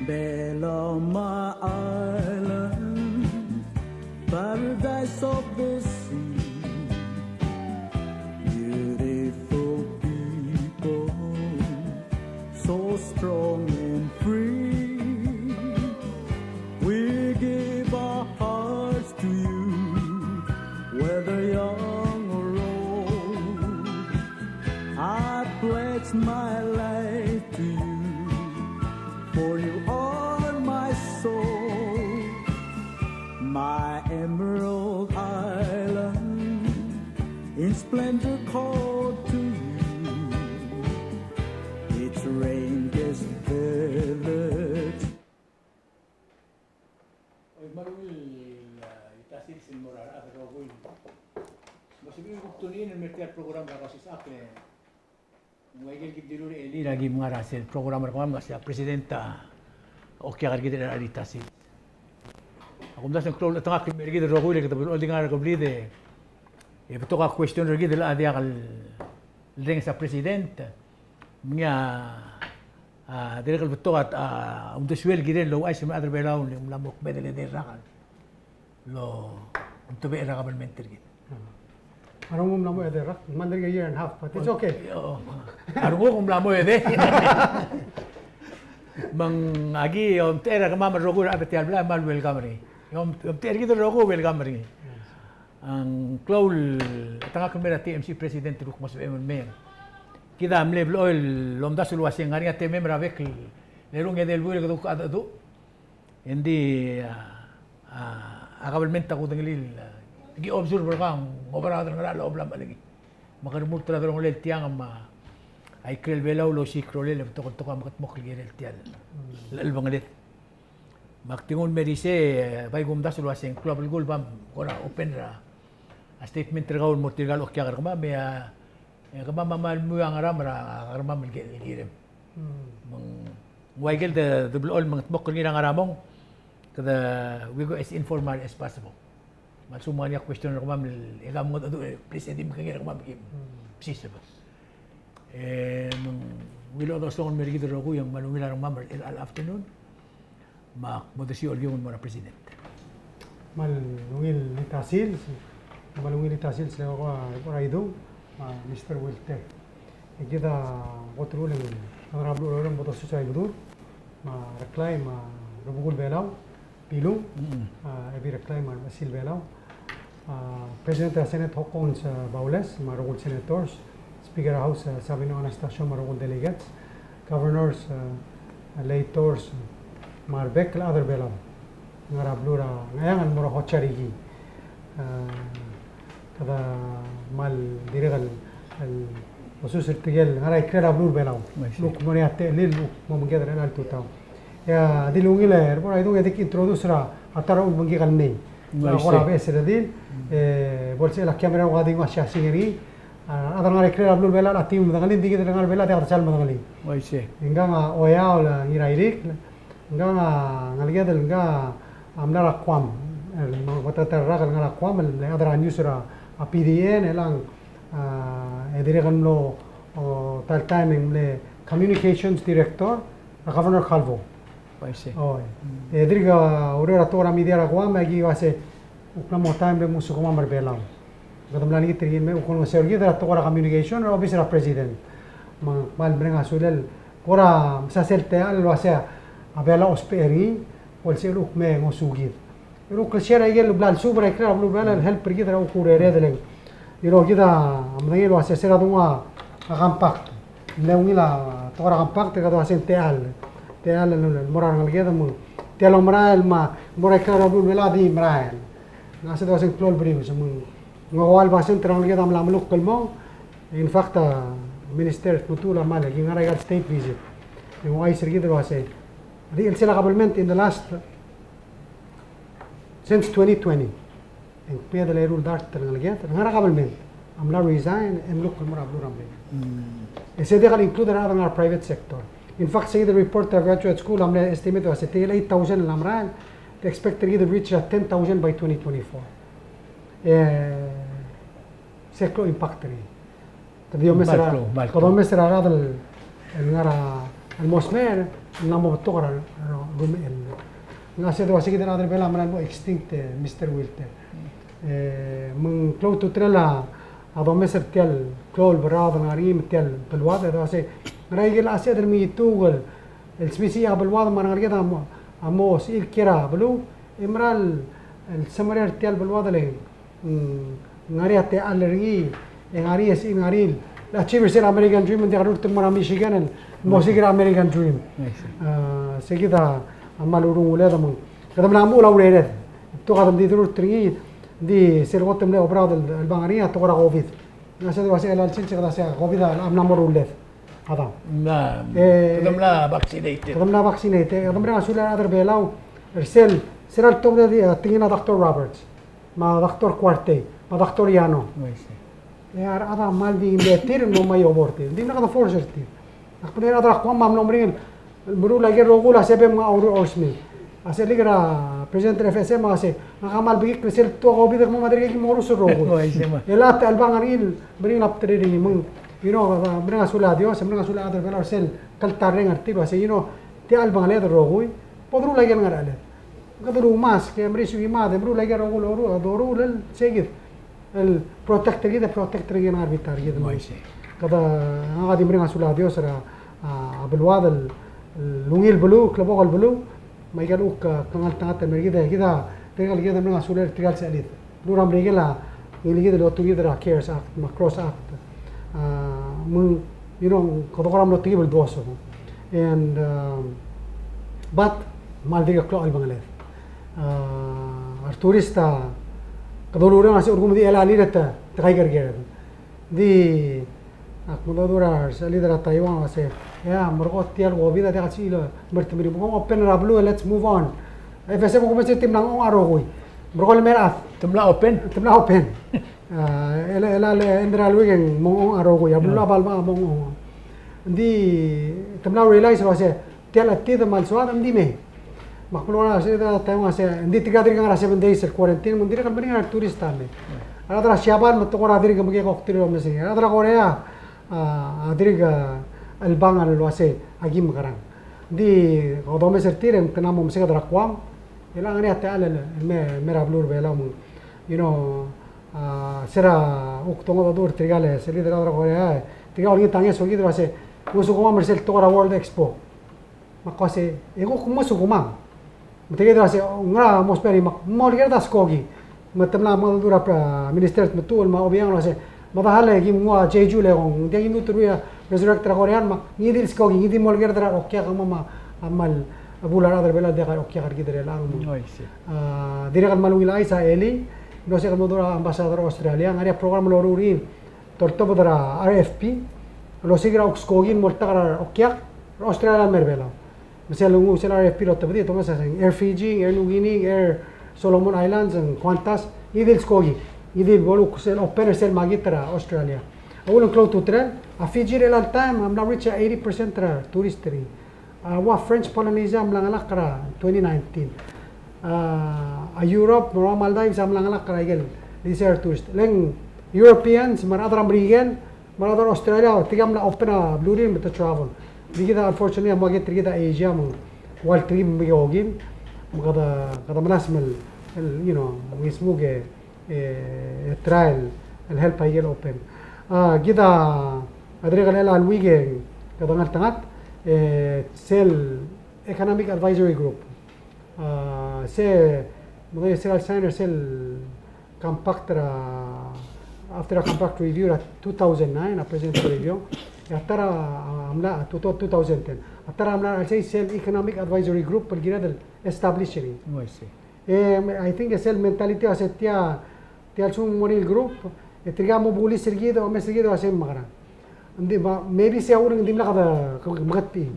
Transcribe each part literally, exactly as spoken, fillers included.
Belau, my island, paradise of the sea. Beautiful people, so strong and free. We give our hearts to you, whether young or old. I pledge my life to you, for you are my soul. My emerald island, in splendor called to you. Its rain-kissed village. Oi, me a ungil, a, itasil sel mo er a rechad el rokui. Me sebechir el kuk tune in el mer tia el program er a Kausisechakl e ng ua ikel ki dilu er a elii er a ki mngar er sel program er kemam, me ng ua se a president a okiak er kid er a itasil. Ak omdasu e ng klou el chetengakl el mer kid el rokui e le kede blechoel di ngar er a kebliil e betok a question er kid el diak el renges a president. Me ng, a, dirrek el betok a, a uldesuel el kirel el ouchais me a rechad er a Belau el mla mo kmeed el edei el rak el omtebechel er a kabelment er kid. A renguk a mla mo edei el rak, me ng dirk a year and a half, but it's okay. A renguk a mla mo edei. Me ng aki omtechei er kemam el rokui er a chad er tia el blai, me a welcome er ngii. Om, omtechei er kid el rokui, welcome er ngii. A ng klou el chetengakl el mer a TMC president el kuk mo sebechem el mei. Kid a mle blechoel el omdasu el ua se ng ngar er ngii a temem er a bek el eru ng edei el buil e kede kuk chadecheduch. Engdi, a, a, a kabelment a kudengelii, a, ki observe er kau, ng oberaod er a ngerachel a obla me a chelechang. Me ke remurt er a delongelel tiang me a ikrel Belau el osiik a rolel e betok el tekoi a mekedmokl el kirel tia el chelebangel. Me ak di nguu el mer isei, e, bai kumdasu el ua se ng klou a belkul el bam kora open er a statement er kau el mo er tirka el okiak er kemam, e a, e kemam a kmal mui a ngeram er a, a ngeram el ki, el kirem. Me ng ua ikel de, de blechoel el mengedmokl er ngii er a ngar er a mong, kede, we go as informal as possible. Me a lsekum ng ngar er ngii a question er kemam el, e kau a mengedecheduch, e, please e di mekengei er kemam e ki msiseb. E, me ng ungil chodechosong el mer kid el rokui e ng kmal ungil a rengmam er chelecha el afternoon. Me ak mo desiu el kiung el mo er a president. Kmal ungil el ita sils, kmal ungil el ita sils el ko er a Idung, me a Mister Wilter. E kid a kot el uleng, a rechad er a beluu el orrenges a bo dosus er a Ibedul, me a Reklai, me a Rubekul Belau, Bilung, a, Ebil Reklai, me a Remechesil Belau, a, President er a Senate Hokkons, a, Baules, me a rokui el senators, Speaker er a House, a, Sabino Anastacio, me a rokui el delegates, governors, a, legislators, me a rebek el chad er a Belau. Ngar er a beluu er a Ngcheangel el mo er a Hotsarihie. A, kede kmal dirrek el, el osus er tirke el ngar er a ikrel a beluu er a Belau. Luk mo er ngii a techellir, luk mo mengked er chelecha el tutau. E a di ungil e, er a bo er a Idung e di ki introduce er a ta er a ulebengkek el mei. A kora beches el redil, e, bo lsebechel a kiam er a ua di nguu a siasing er ngii, a, a rechad er a ngar er a ikrel a beluu er a Belau a team el medengelii, ng di kid el ngar er a Belau a diak de sal medengelii. Ngkang a Oeaol, a, Ngirairikl, ngkang a ngelekel ngka a mla er a Guam, el mo, mo ta er a rak el ngar er a Guam, el chad er a news er a, a, PDN, e le ng, a, e dirrek el mlo, o, ta el taem e ng mle communications director er a Governor Calvo. Oi. E dirk a ureor er a tekoi er a media er a Guam, me aki ua se, kuk mla mo taem el mle ngosukemam er a Belau. Kede mla olengit er ngii me kuk olengeseu er kid er a tekoi er a communication er a obis er a president. Me ng kmal mereng a sulel, kora mesa sel techall el ua se a Belau a ousbech er ngii, bo lsebechel kuk me ngosukid. Kuk share a ikel bla lsuub er a ikrel a beluu er a Belau el help er kid er a kuk urered el. Ilo kid a medengei el ua se se er a denguu a compact. Mle ungil a tekoi er a compact, kede ua se ng techall. Techall el mo er a rengeleked me ng tia el omerael me a mo er a ikrel a beluu er a Belau a di merael. Ng ua se de ua se ng klou el berius me ng ua el basent er a rengeleked a mla melukl el mong. In fact, a Minister Tmetuchl a mle ki ngar er a ikal state visit. E ng ouchais er kid el ua se a di chelsel a government in the last since twenty twenty. E ng kmeed el eru el dart el ngeleked, el ngar er a government a mla resign, e mluk el mo er a beluu er a Merikel. E se diak el include er a rechad el ngar er a private sector. In fact, se kid el report er a graduate school a mle estimate el ua se tirke el eight thousand el mla merael, te expect er kid el reach er a ten thousand by twenty twenty-four. E se klou impact er ngii. Kede omes er a, kede omes er a rechad el ngar er a el mo smecher, ng mla mo betok er a, er a, rumechell. Ng uaisei, di uaisei kid el chad er a Belau a mera el mo extinct, e, Mister Wilter. E, me ng klou a ultutelel a, a domes er tia el klou el beraod el ngar er ngii me tia el beluad, e di uaisei, ngera ikel sebeched el mengituk el, el smisichii a beluad me a rengeleked a mo, a mo sebechir el kiei er a beluu, e mera el, el semeriar er tia el beluad el, mm, ngar er ngii a techall er ngii, e ngar er ngii e sebechir el ngar er ngii el achieve er sel American Dream, ng diak lurruul el mo er a Michigan el mo osiik er a American Dream. I see. A, sei kid a kmal urunguled me ng, kede mla mo er a urered. Betok a di dirrek er ngii, di sel kot el mle oberaod el, el bang er ngii a tekoi er a COVID. Ng uaisei, di uaisei el chelsel se kede uaisei a COVID a mla mo rulled. A da. Mla, e, kede mla vaccinated. Kede mla vaccinated. E kede mereng a sulel a rechad er a Belau er sel, sel ltobed e di, a, tekingel a Doctor Roberts, me a Doctor Kuartei, me a Doctor Yano. Uaisei. E a rechad a kmal di mle tir el mo mei obo er tir. Ng dimlak de force er tir. Ak mle er a rechad er a Guam me a mlo meringel el meruul a ikel rokui el sebechem a oureor er sel. A sel league er a president er a F S M a uase, ngak a kmal bekikl er sel tua COVID e kemam a dirrek el ki mo orus el rokui. Uaisei me. E a chelebangel a ngii el meringel a bdelul er ngii me ng, you know, mereng a sulel a Dios, mereng a sulel a rechad er a Belau er sel kltarreng er tir el uase, you know, tia chelebangel el rokui, bo deruul a ikel ngerecheled. Kede rumask, e merisiu a mad, e meruul a ikel rokui el doruul el sei kid el protect er kid, e protect er kid el ngar er a bita er kid. Uaisei. Kede, ngak a di mereng a sulel a Dios er a, a, beluad el, el ungil beluu, klebokel beluu, me aike el kuk, a, klengeltengat el mer kid, kid a, tirke el kid a mereng a sulel er tirke el sechelid. Beluu er a Merikel a ngilekid el otungid er a CARES Act, me a CROSS Act. A, me ng, you know, kede kora mlo tekib el duosech. And, um, but, kmal dirk klou a chelebangel. A, a returist a, kede oureng a se er kemam di chelecha el lir e te, te kaikerker. Di, ak mo dmu er a resechelid er a Taiwan el uase, e a, merekong tia el COVID a diak el sebechir el mer tir, me kom open er a beluu, let's move on. F S M, kom open, se te mla ngchong a rokui. Merekong el mer a chad. Te mla open? Te mla open. A, el, el, el, end er a week e ng mo ngchong a rokui. A beluu a bal ba mo ngchong. Ng di, te mla realize el uase, tia el chetid me a le soad, ng di mei. Me ak mlo er a resechelid er a Taiwan el uase, ng di tirka a dirk ngar er a seven days el quarantine, me ng dirrek el meringel a returist a mei. A rechad er a Siabal me te kora dirk mekekoktir el omes er ngii. A rechad er a Korea, a, a dirk, a, chelebangel el uase, aki mekerang. Ng di, kede omes er tir, e ng kede mo meseked er a Guam. E le ngar er ngii a techall el, el me, mer a beluu er a Belau me ng, you know, a, se er a kuk dongodech a udoud er tirka el, se el leader er a Korea, e, tirka a olengit a ngeso er kid el uase, ngosukemam er sel tekoi er a World Expo. Me ak uase, e kuk ngosukemam. Me tirke el uase, ngera mo smecher er ngii, me ak mo olekerd a skoki. Me te mla mo dmu er a, a, Minister Tmetuchl me a Obichang el uase, me a dechal e kim nguu a Jeju el ekong, ng diak kim lmuut el resurrect er a Korean, me ngii di el skoki, ngii di mo olekerd er a rokiak me a, a kmal, a bul a rechad er a Belau el diak a rokiak er kid er chelechang. Oh, I see. A, dirrek el kmal ungil chais a Eli, el uase kede mo dmu er a Ambassador er a Australia, ng ngar er ngii a program el loruul er ngii, te oltobed er a R F P, el osiik er a kuk skoki el mo oltak er a rokiak er a Australia el mer a Belau. Me sel nguu sel R F P el otobedii, te mo mesa Air Fiji, Air Niugini, Air Solomon Islands, and Qantas, ngii di el skoki, ngii di el bo luk sel open er sel market er a Australia. A uchul me ng klou a ultutelel, a Fiji er chelecha el taem a mla reach er a eighty percent er a tourist er ngii. A ua French Polynesia a mla chengelakl er a twenty nineteen. A, a Europe, me a ua Maldives a mla chengelakl er a ikel leisure tourist. Le ng Europeans, me a rechad er a Merikel, me a rechad er a Australia, tirka a mla open a beluu er tir me te travel. Di kid a unfortunately a market er kid a Asia me ng ua le tir me ke okim, me kede, kede melasem el, el, you know, ngismuk e, e, e try el, el help a ikel open. A, kid a, a dirrek el chelecha el week e kede ngeltengat, e, sel Economic Advisory Group. A, se, me ng sel sign er sel compact er a, after a compact review er a two thousand nine, a Presidential Review, e a ta er a, a mla, two, two thousand ten. A ta er a mla er a chelsel sel Economic Advisory Group el kired el establish er ngii. Oh, I see. E, I think e sel mentality a se tia, tia el sel mo er ngii el group, e tirka a mo bullish er kid, omes er kid, a se mekerang. Ng di, ma, maybe se a uchul e ng dimlak de, ke, meketbechii.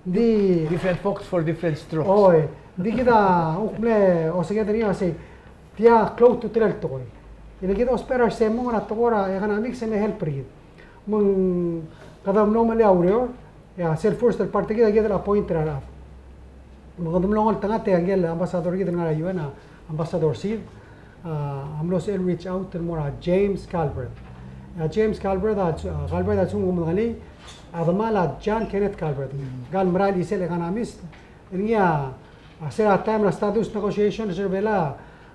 Ng di different folks for different strokes. Oi, ng di kid a, kuk mle, osenged er ngii a se, tia klou a ultutelel el tekoi. E le kid a ousbech er a resemong er a tekoi er a economics e me help er kid. Me ng kede mlo melai a ureor, e a sel first el part er kid a kid el appoint er a rechad. Me kede mlo ngeltengat e a ngike el ambassador er kid el ngar er a U N a Ambassador Sid, a, a mlo sebechel el reach out el mo er a James Galbraith. E a James Galbraith a, a, Galbraith a lsekum kom medengelii, a demal a John Kenneth Galbraith. Mm. Ngka el merael chisel economist, el ngii a, a, se er a taem er a status negotiation, se er a Belau,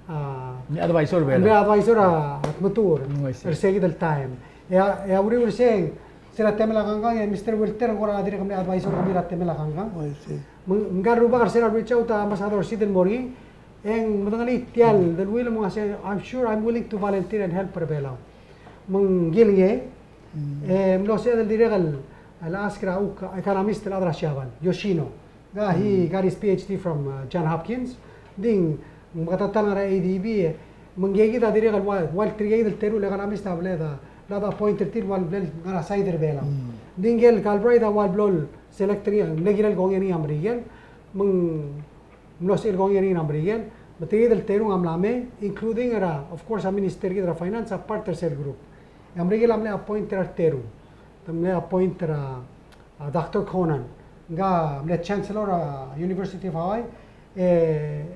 a, mle advisor er a Belau. Mle advisor er a, a Tmetuchl. Mm, I see. Er se kid el taem. E a, e a uriul er sei, se er a temel a kangkang, e Mister Wilter, ng kora dirrek el mle advisor er kemiu er a temel a kangkang. Oh, I see. Me ng, ngka el rubak er se er a reach out a Ambassador Sid el mo er ngii, e ng medengelii tia el deleuill me ng uase, I'm sure I'm willing to volunteer and help er a Belau. Me ng kilengei, mm, e mlo sebeched el dirrek el, el ask er a kuk economist el chad er a Siabal, Yoshino. Ngka, he, mm, got his P H D from, uh, John Hopkins. Ng di ng meketeket el ngar er a A D B, e me ngii kid a dirrek el ua, ua tirke kid el teru el economist a bled a, bled a appoint er tir el ua el bla el ngar er a side er a Belau. Mm. Ng di ngike el Galbraith a ua el blo el select er ngii, mle kirel el kongei er ngii a Merikel, me ng mlo sebechir el kongei er ngii a Merikel, me tirke kid el teru a mla mei, including er a, of course, a minister kid er a finance a part er sel group. E a Merikel a mle appoint er a reteru. Te mle appoint er a, a, Doctor Conan. Ngka a mle chancellor er a University of Hawaii, e,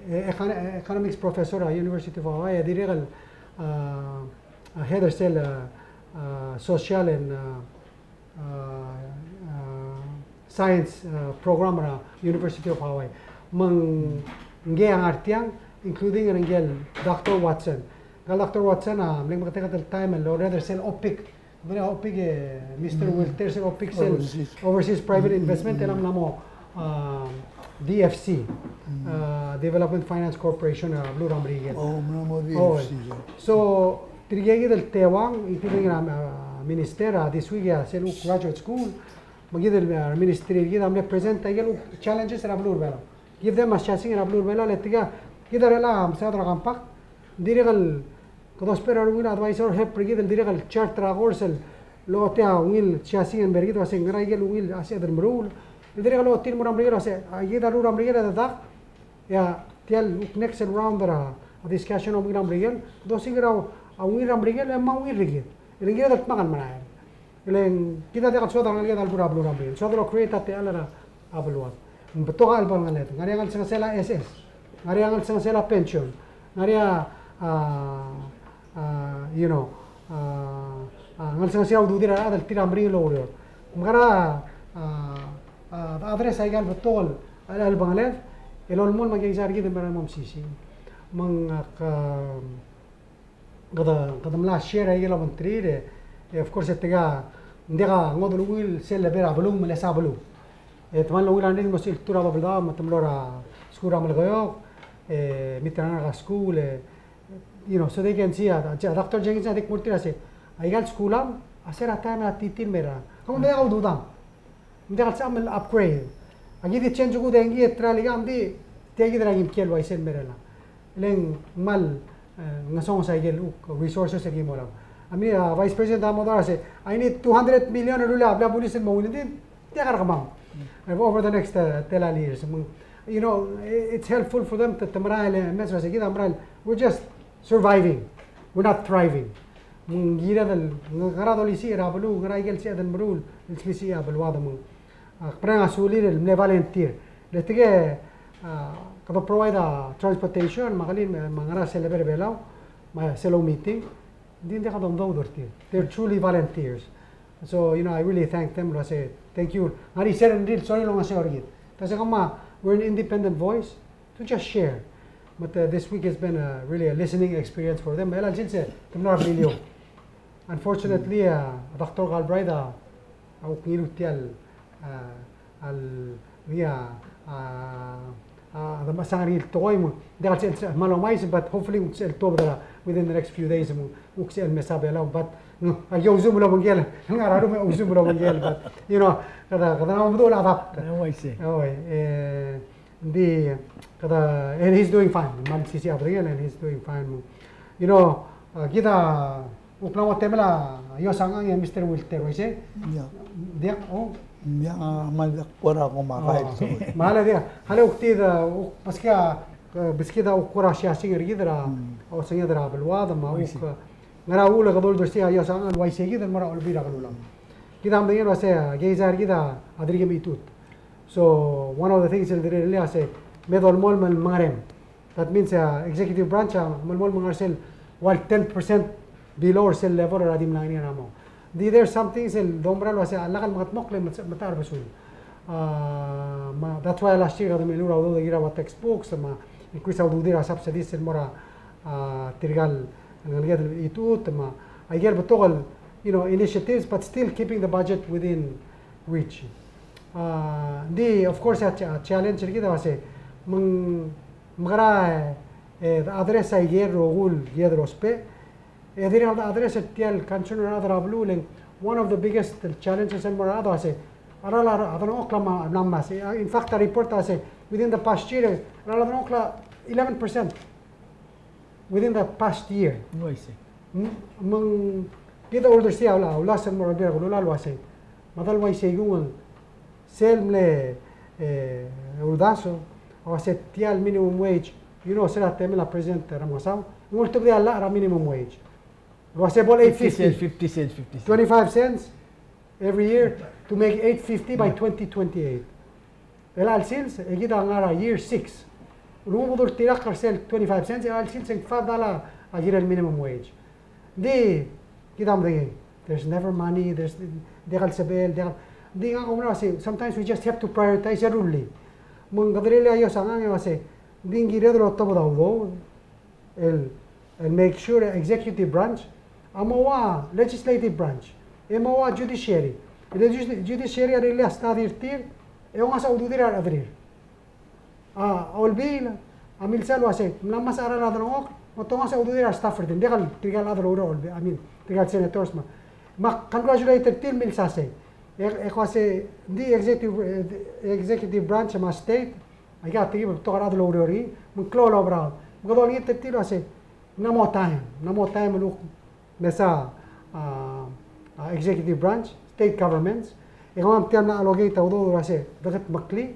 e, econ-, economics professor er a University of Hawaii, e dirrek el, a, a, head er sel, a, a, social and, a, a, a, science, a, program er a University of Hawaii. Me ng, ngii a ngar tiang, including er ngii el Doctor Watson. Ngka el Doctor Watson a mle meketeket el taem el oreder er sel OPIC. Mle OPIC, e, Mister, mm, Wilter, sel OPIC, sel Overseas. Overseas Private, mm, Investment, mm, e ng mla mo, a, D F C, mm, a, Development Finance Corporation, a, beluu er a Merikel. Oh, mla mo D F C, oh, yeah. So, tirke kid el teuang, including er a, a, minister, a, this week, a, sel kuk graduate school, me kid el, a, ministry er kid a mle present a ikel kuk challenges er a beluu er a Belau. Give them a siasing er a beluu er a Belau, le tirka, kid a rechad el msa er a compact, ng dirrek el, kede ousbech er a ungil advisor, help er kid el dirrek el chart er a course el, locha tia ungil siasing el mer kid, el uase ngera ikel ungil a sebeched el meruul, el dirrek el locha tir el mo er a Merikel, el uase, a, kid a rruul er a Merikel e dedak, e a, tia el next el round er a, a discussion el mo er a Merikel, kede osiik er a, a ungil er a Merikel, e me a ungil er kid. E le ng kired el dmak el merael. E le ng kid a diak el soad a rengeleked a lebo er a beluu er a Merikel. Soad el create a techall er a beluad. Ng betok a chelebangel el ngeleked. Ng ngar er ngii a ngelsengesel a S S. Ng ngar er ngii a ngelsengesel a pension. Ng ngar er ngii a, a, a, you know, a, a, ngelsengesel a ududir a rechad el tir a meringel el oureor. Me ng kora, a, a, address aika el betok el, el chelebangel el ngeleked, el olemolem a keizai er kid el merael el mo mesisiich. Me ng, a, kede, kede mla share aike el obengterir, e, e, of course, e tirka, ng diak a ngodech el ungil sel lebo er a beluu me lesa beluu. E te mla ungil a rengrir el mo sebechir el tur a Babeldaob, me te mlo er a skuul er a Melekeok, e, meet er a ngalek er a skuul, e, you know, so they can see, a, a, Doctor Jenkins a di kmo er tir a se, aika el skuul a, a se er a taem er a titi el mei er a. Kau me diak a ududam. Ng diak el sebecham el upgrade. Aki di change kuk dengki e try el ikang di, tia kid er a kimkiei el uaisei el merela. Le ng kmal, e, ngesonges aike el kuk resources el ki mo er a. A mle, a, Vice President a mo dmu el uase, I need two hundred million el ua bla bulis el mo win, ng di, tia kid er kemam. E, over the next, e, tela el years. Me ng, you know, i-, it's helpful for them to, to merael el, e, mesa el uase, kid a merael, we're just surviving. We're not thriving. Me ng kired el, ng-, ngera dolisiich er a beluu, ngera ikel sebeched el meruul, el smisichii a beluad me ng. A, kmereng a sulir el mle volunteer. Le tirke, a, kede provide a transportation, me a kelil, me, me ngera sel lebo er a Belau, me sel oumeeting. Ng di ng diak a domdoud er tir. They're truly volunteers. So, you know, I really thank them, el uase, thank you. Ng ngar er ngii a sel rengrir el sorir el olengeseu er kid. Te uase kemam, we're an independent voice. To just share. But, uh, this week has been a, really a listening experience for them. El chelsel se, te mlo er a Beliliou. Unfortunately, uh, Doctor Galbraith, uh, a kuk ngiluu tia el, uh, el, yeah, uh, uh, the masang er ngii el tekoi me, diak el sel, sel, kmal omais, but hopefully, sel tuobed er a, within the next few days, me, kuk sel mesa Belau, but, mm, a ki ousum el obengkel, ngar er a room e ousum el obengkel, but, you know, kede, kede mo meduch el adapt. Oh, I see. Oi, e, Ng di, kede, and he's doing fine. Me ng sisiich a bedengel, and he's doing fine. You know, uh, kid a, kuk mla mo temel a Iosang e a Mister Wilter, uaisei? Yeah. Diak, oh? Yeah, me ng diak kora ko ma. Oh. Kmal diak. Hale kuk di, uh, kuk, meski a, uh, meski a kuk kora siasing er kid er a, mm, osenged er a beluad, me a kuk, uh, ngera uchul e kede oldursiik a Iosang el uaisei kid el mo er a Olbiil er a Kelulau. Kid a medengei el uase, uh, keizai er kid a dirk mechitechut. So, one of the things el dirrek el uase, me dolemolem el mengerem. That means, uh, executive branch, uh, melemolem el ngar er sel, ua el ten percent below er sel level er a di mla er ngii er a mong. Di there are some things el doumera el uase a lak el mengedmokl e meta, meta er a besul. A, me a, that's why last year kede milur a udoud er a textbooks, me a increase a ududir a subsidies el mo er a, a, tirka el ngeleked el chitechut, me a, aike el betok el, you know, initiatives, but still keeping the budget within reach. A, di, of course, a, a challenge er kid a uase, me ng, mekerang e, e, address aike el rokui el kired el ousbech, e dirrek el address er tia el concern er a rechad er a beluu, le ng one of the biggest challenges el mo er a rechad a se, a rechad er a delengchokl a mla, mla ngmasech. In fact, a report a se, within the past year, a rechad er a delengchokl a eleven percent within the past year. Ng uaisei. M-, me ng kid a uldersii a ula-, ulasech el mo er a Olbiil er a Kelulau el uasei, me a dal uaisei kung el sel mle, e, uldasu, a uase tia el minimum wage, you know, se er a temel a President Remengesau, ng ultebedii a llach er a minimum wage. El uase bo el eight fifty. Fifty cents, fifty cents, fifty cents. Twenty-five cents every year to make eight fifty by twenty twenty-eight. Chelecha el sils, e kid a ngar er a year six. Ng mo bo doltirakl er sel twenty-five cents, chelecha el sils e ng five dollar a kirel minimum wage. Ng di, kid a medengei, there's never money, there's, diak el sebechel, diak el, ng di ngak a oumera el uasei, sometimes we just have to prioritize e rullii. Me ng kede rirellii a iosang e uasei, ng di ng kired el otobed a udoud el, el make sure executive branch a mo ua legislative branch, e mo ua judiciary. E le judi-, judiciary a rirellii a study er tir, e ongasech a ududir a rechederir. A, a Olbiil a milsa el uasei, mla ngmasech a rechad er a delengchokl, me te ongasech a ududir a staff er tir, ng diak el tirka el chad el oureor er a Olbiil, I mean, tirka el senators me a. Me a congratulate er tir el milsa sei. E, e ko uasei, ng di executive, e, executive branch me a state, aika a tekib el betok a rechad el oureor er ngii, me ng klou el oberaod. Me kede olengit er tir el uasei, ng mla mo taem, ng mla mo taem el kuk mesa, a, a, executive branch, state governments, e kemam tia el mla allocate a udoud el uasei, dekedmeklii,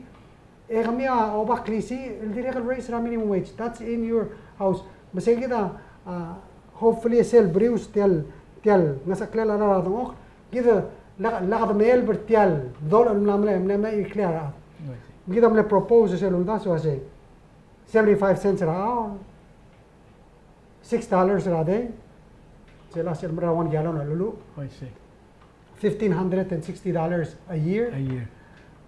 e kemiu a oba klisiich el dirrek el raise er a minimum wage. That's in your house. Me sei kid a, a, hopefully sel brius tia el, tia el ngesecheklel a rechad er a delengchokl, kid a lak, lak demeeleb er tia el dolech el mla mle, mle, mle iklii a rechad. Kid a mle propose sel uldasu el uasei, seventy-five cents er a hour, six dollars er a day. Sel a sel mera one gallon a lulu. I see. Fifteen hundred and sixty dollars a year. A year.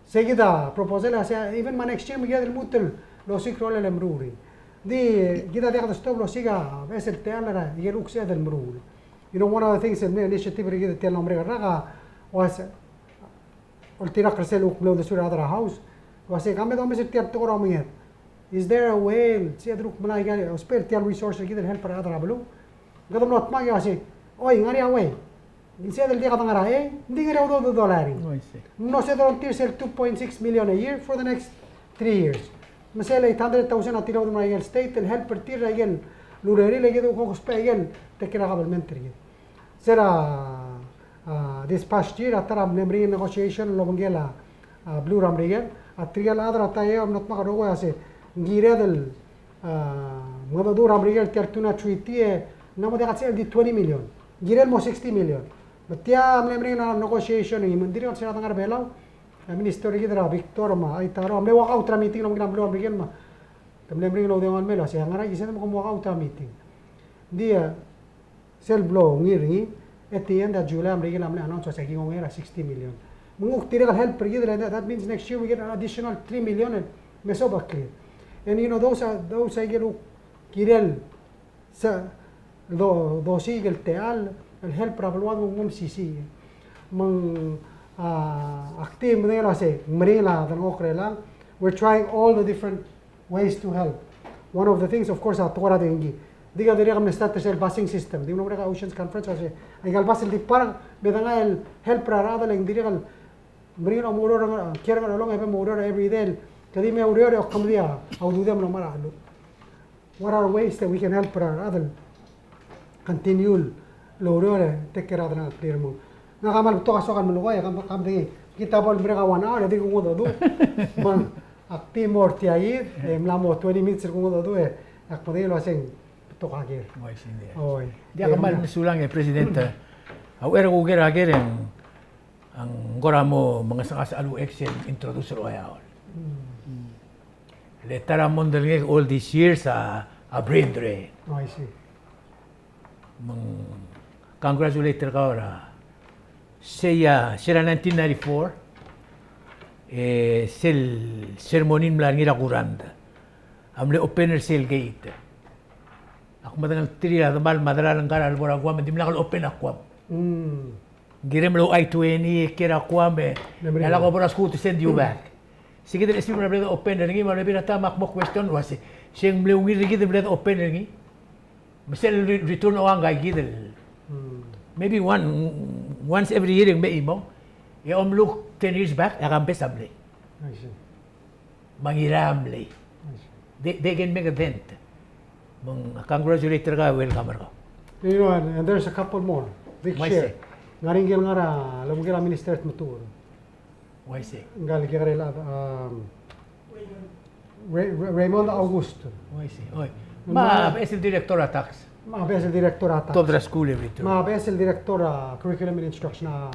Sei kid a proposal a sei, even me a next year me kid a lmuut el osiik a rolel e meruul er ngii. Di kid a diak de stop el osiik a beches el techall er a ikel kuk sebeched el meruul. You know, one of the things, the initiative er kid tia el mlo merek el rak a was oltirakl er sel kuk mle uldesuir a rechad er a House. Uasei, ka me domes er tia el tekoi er a omenged, is there a way el sebeched el kuk melai a, ousbech er tia el resource er kid el help er a rechad er a beluu? Kede mlo dmak e uasei, oi, ngar er ngii a way. Ng sebeched el diak dengar er a, e, ng di ngar er ngii a udoud el dolai er ngii. Oh, I see. Ng mlo sebeched el ongtir sel two point six million a year for the next three years. Me sel eight hundred thousand a tilobed el mo er a ikel state el help er tir er a ikel urerir e kid a kuk ousbech a ikel take care er a government er kid. Se er a, a, this past year, a ta er a mle meringel negotiation el obengkel a, a, beluu er a Merikel, a tirke el chad er a Taiwan a mlo dmak el rokui el uasei, ng kired el, a, mengedecheduch er a Merikel tia el tuna treaty e ng mo diak a sebechel di twenty million. Ng kirel mo sixty million. Me tia mle meringel a negotiation er ngii, me ng dirrek el se er a dengar er a Belau, a minister er kid er a Victor me a Aitaro a mle walk out er a meeting el obengkel a beluu er a Merikel me te mle meringel el oudengua el mei el uasei, a ngar er ngii a kired me kom walk out er a meeting. Ng di, a, sel blo ungil er ngii, at the end er a July a Merikel a mle announce el uasei a kingongei er a sixty million. Me ng kuk dirrek el help er kid el, that means next year we get an additional three million el me sobecheklii. And you know, those are, those a ikel kuk kirel se do, dosiik el techall el help er a beluad me ng mo mesisiich. Me ng, a, ak di medengei el uasei, meringel a delengchokl er chelechang, we're trying all the different ways to help. One of the things, of course, a tekoi er a dengki. Di kede dirrek el mle start er sel busing system. Di mlo merek a Oceans Conference el uasei, aika el bus el di park, me dengai el help er a rechad el ng dirrek el meringel a mo oureor, kiei er a Ngerchelong e bo mo oureor every day. Kede di me oureor e okemedii a ududem el omechar a cheluch. What are ways that we can help er a rechad el continue el oureor e take care er a delengcheklii er ngii? Ngak a kmal betok a soak el melekoi, e kemam, kemam di, kid a bo lemerek a one hour, e di kungedecheduch. Me ng ak di mo er tia kid, e mla mo twenty minutes el kungedecheduch, e ak medengei el uasei ng betok a ker. Oi, sei. Oi. Diak, e kmal mesulang e President, a uchei er a kuker a ker e ng A ng kora mo mengesengesech a lechub e sel introduce er a Oreor. Mm. Le ta er a mondai er ngak all these years a, a brain drain. Oh, I see. Me ng congratulate er kau er a Sei a, se er a nineteen ninety-four, e sel ceremony el mla er ngii er a Kurand a mle open er sel gate. Ak medengelterir a demal me a delal ngkar a lebo er a Guam, e dimlak el open a Guam. Mm. Ng kirem el ouchais a twenty, e kiei er a Guam, e lak bo er a school to send you back. Sei kid el esteem el mle open er ngii, me a rebebil er a taem ak mo question el uase, se ng mle ungil er kid el mle open er ngii? Me sel re-, return a ua ngka kid el, maybe one, once every year e ng mei chimong. E omluk ten years back, e a campus a mlei. I see. Me a Ngirai a mlei. I see. They, they can make a dent. Me ng congratulate er kau, welcome er kau. You know, and, and there's a couple more. Big share. Ng ngar er ngii el ngar er a, lomkil a Minister Tmetuchl. Uaisei. Ngka el kekerei el, um, Ray-, Ray-, Raymond August. Uaisei. Oi. Me a beches el director er a tax. Me a beches el director er a tax. Tobed er a school every term. Me a beches el director er a curriculum and instruction a,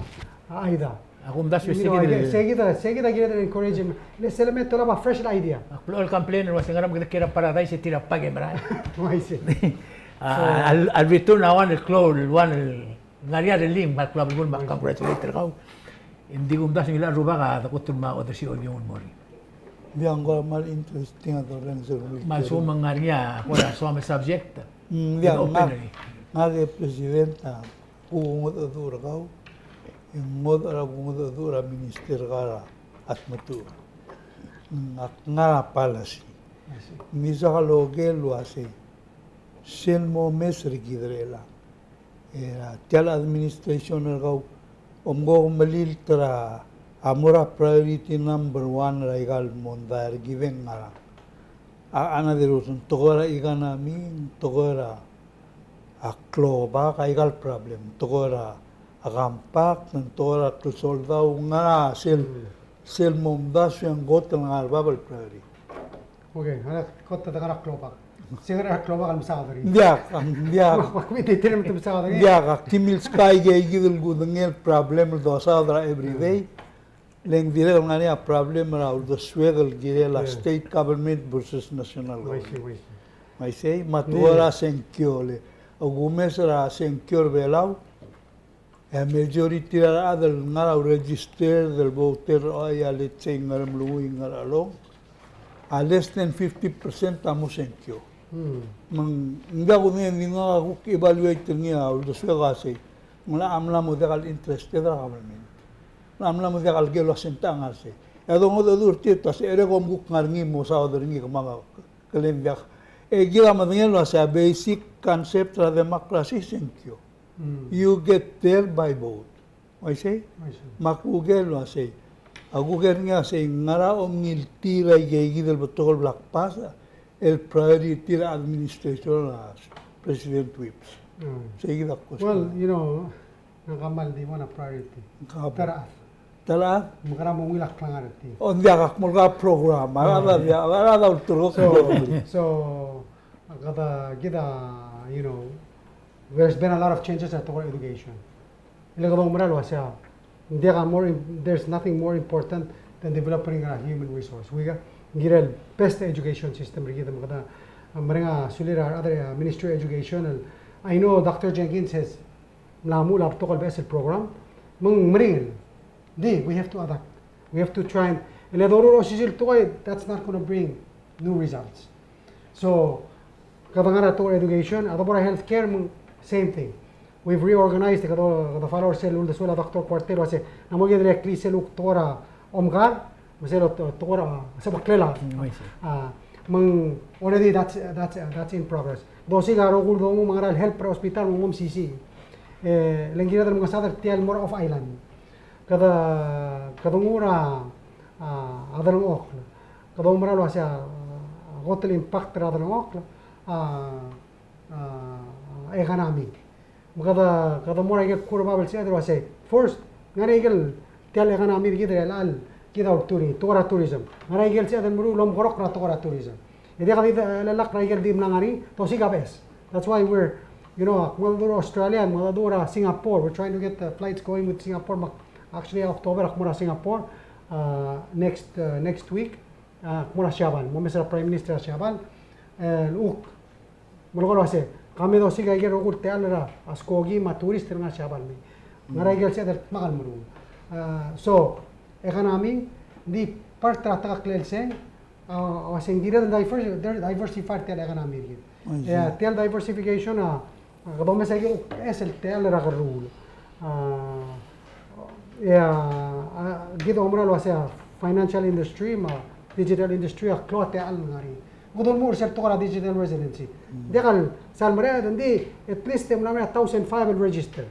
a Aida. Ak omdasu e sei kid el, sei kid a, sei kid a kired el encourage him. Le sel me te olab a fresh el idea. Ak blechoel complain el uase ngera me kede kiei er a Paradise e tir a pack e merael. Uaisei. A, so, a, a return a one el klou, one el Ng ngar er ngii a relink me a klou a belkul me ak congratulate er kau. Ng di kumdasu e ng locha rubak a dekot el mo odersii a olbiong el mo er ngii. Ng diak, ng kora kmal interesting a dorrenges er ngii. Me a lsekum ng ngar er ngii a kora soam el subject. Mm, ng diak, ngak, ngak e President a kuk ngodech a dechor er kau, e ng ngodech er a, kuk ngodech a dechor er a Minister er kau er a Tmetuchl. Ng ngar er a policy. Ng di soak el oker el uasei sel momes er kid er chelechang. E a tia el administration er kau, omko melilt er a mo er a priority number one er aika el mondai er kid e ng ngerang? A, another reason, tekoi er a economy, tekoi er a klobak, aika el problem, tekoi er a compact, tekoi er a klsoldau, ngera sel, sel momdasu e ng kot el ngar er bab el priority. Okay, a kot a dengar er a klobak. Sei a klobak el mesaod er ngii. Ng diak, ng diak. Ng diak, ak di milskau aike kid el kudengei el problem el dosaod er a everyday. Le ng dirrek el ngar er ngii a problem er a uldesuek el kirel a state government versus national government. Uaisei, uaisei. Me a tekoi er a sengkio le. A kumes er a sengkio er a Belau. E a majority er a rechad el ngar er a registered el voter er a, let's say, Ngeremlengui, Ngerchelong, a less than fifty percent a mo sengkio. Me ng diak kudengei, ng di ngak a kuk evaluate er ngii a uldesuek a sei. Ng locha mla mo diak el interested er a government. Ng locha mla mo diak el ker el uase ng techa ngar sei. E a dongedecheduch er tir a se er a kom kuk ngar er ngii mo saod er ngii kemam a, ke le ng diak. E kid a medengei el uase a basic concept er a democracy sengkio. You get there by vote. Uaisei? Uaisei. Me a kuker el uasei. A kuker er ngii a sei, ngera omngiltii er aike kid el betok el bla kbasech el priority er a administration er a President Whipps. Sei kid a question. Well, you know, ng kmal di mo a priority. Ng kmal. Tara. Tara? Me kora mo ungil a klengar er tir. O, ng diak, ak mo er a program. A rechad a diak, a rechad a ulterekokl. So, so, kede, kid a, you know, there's been a lot of changes er a tekoi er a education. E le kede oumera el uasei, ng diak a more im-, there's nothing more important than developing a human resource. We got, ng kirel best education system er kid me kede, a, mereng a sulir a rechad er a Ministry of Education el, I know Doctor Jenkins has mla muchel a betok el beches el program, me ng meringel. Di, we have to adapt. We have to try and, e le doruul a osisiu el tekoi, that's not gonna bring new results. So, kede ngar er a tekoi er a education, a debo er a healthcare, me ng same thing. We've reorganized, kede, kede follow er sel uldesuel a Doctor Kuartei el uasei, ng mo kede dirrek el sel uk tekoi er a Omkar, me sel ot-, tekoi er a, se a klel a. Mm, I see. A, me ng already that's, that's, that's in progress. Dosiik a rokui el dongu me ng ngar er a health er a hospital me ng mo mesisiich. E, le ng kired el mengesaod er tia el mo er a off island. Kede, kede nguu er a, a, a delengchokl. Kede oumera el uasei a, a, kot el impact er a delengchokl, a, a, economy. Me kede, kede mo er a ikel kuk er a bab el sebeched el uasei. First, ngar er a ikel tia el economy er kid er chelecha el kid a ultuil er ngii, tekoi er a tourism. Ngar er a ikel sebeched el meruul el omekeroul er a tekoi er a tourism. E diak di, e, lak er a ikel di mla ngar er ngii, dosiik a beches. That's why we're, you know, ak mo dmu er a Australia, ak mo dmu er a Singapore. We're trying to get the flights going with Singapore. Me ak, actually, October, ak mo er a Singapore, uh, next, uh, next week. Uh, ak mo er a Siabal. Mo mes er a Prime Minister er a Siabal. E, uk, Melekoi el uasei, ka me dosiik a ikel rokui el techall er a skoki me a tourist el ngar er a Siabal me. Ngera ikel sebeched el dmak el meruul. A, so, economy, ng di part er a tekeklel sei, a, a uase ng kired el diver-, diversify er tia el economy er kid. E a tia el diversification a, a, kede omes a ikel, e sel tia el er a kerruul. A, e a, a, kid a oumera el uase a financial industry me a digital industry a klou a techall el ngar er ngii. Kede omuchel er sel tekoi er a digital residency. Ng diak el sal mereched, ng di at least e ng mla mei a thousand five el register.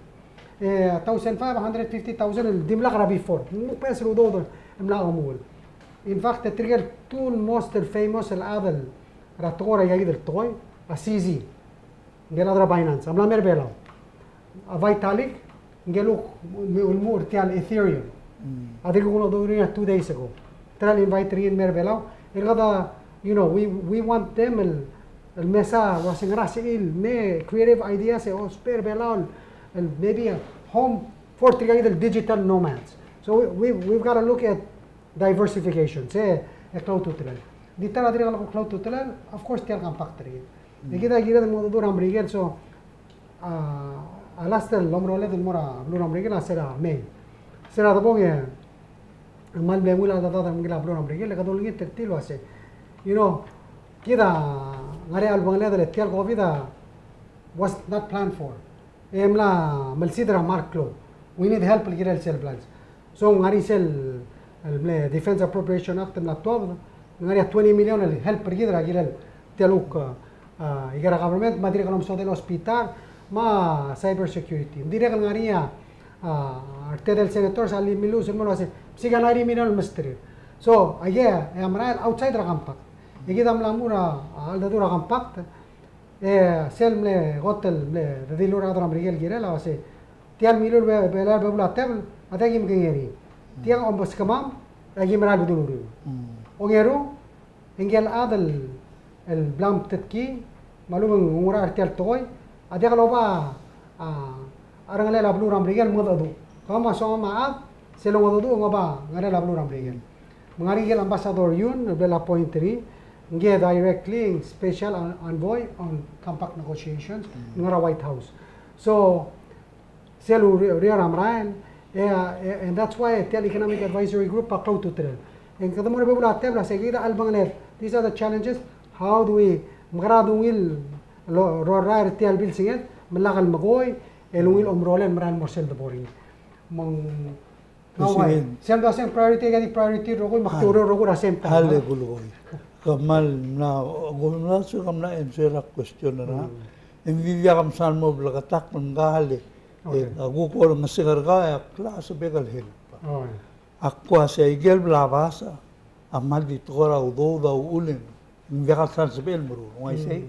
E, thousand five hundred fifty thousand el dimlak er a before. Ng beches el udoud el mla omuchel. In fact, e tirke el two most el famous el chad el er a tekoi er a ikakid el tekoi, a CZ. Ngike el chad er a Binance, a mla mei er a Belau. A Vitalik, ngike el uk, me, ulemuchel er tia el Ethereum. A dirk kuk udoud er ngii a two days ago. Tirka el invite er ngii el mei er a Belau. E kede, you know, we, we want them el, el mesa, el uase ngera sel, me creative ideas e ousbech er a Belau, el, el maybe a home for tirka el digital nomads. So we, we, we've got to look at diversification, se, e klou a ultutelel. Di ta er a dirrek el klou a ultutelel, of course, tia el compact er kid. E kid a kired el mo dmu er a Merikel, so, a, a last el omeroled el mo er a beluu er a Merikel, a se er a May. Se er a debong e, ng kmal mle ungil a cheldechedechal a Merikel, a beluu er a Merikel, e kede olengit er tir el uase, you know, kid a ngar er ngii a chelebangel el tia el COVID a was not planned for. E mla melsid er a mla klou. We need help el kirel sel blals. So, ng ngar er ngii sel, el mle Defense Appropriation Act el mla tuobed, ng ngar er ngii a twenty million el help er kid er a kirel tia el uk, a, ikera government, me a dirrek el omesodel hospital, me a cyber security. Ng dirrek el ngar er ngii a, a, retedel senators a limilus el mo el uase, se ikang a ninety million el mesterir. So, aike, e a merael outside er a compact. E kid a mla mo er a, a, cheldecheduch er a compact, e sel mle kot el mle redil er a rechad er a Merikel el kirel a uase, tia el milul be-, beluu er a tebel, a diak kim kengei er ngii. Tiang a omeskemam, e aki mera el bedul uriul. Ongeru, e ngike el chad el, el bla mtetkii, me a lechub e ng oungerachel er tia el tekoi, a diak loba, a, a cherrengelel a beluu er a Merikel el mengedecheduch. Kemam a soam a chad, sel ongedecheduch, ng oba ngerel a beluu er a Merikel. Me ng ngar er ngii el Ambassador Yun, el bla appoint er ngii, ngii a directly special en-, envoy on compact negotiations, ngar er a White House. So, sel uriul er a merael, e, e, and that's why tia el Economic Advisory Group a klou a ultutelel. E ng kede mo er a bebul a tebel a se kid a chelebangel, these are the challenges, how do we, mekera dungil el, el orrael er tia el bilsenged, me lak el mekoi, el ungil omerolel el merael el mo er sel debo er ngii. Me ng President. Sel dua se ng priority, kede priority el rokui, me ak di oureor el rokui er a same time. Hale, kulekoi. Kmal mla, kmal mla, se kmal mla answer er a question er a. E ng di diak msal mo bleketakl, ng ka hale. Okay. E, a kuk olengeseu er kau, e ak lsebechek el help. Ak uase aike el bla basech a kmal di tekoi er a udoud a uchul e ng ng diak el sal sebechel el meruul, ng uaisei.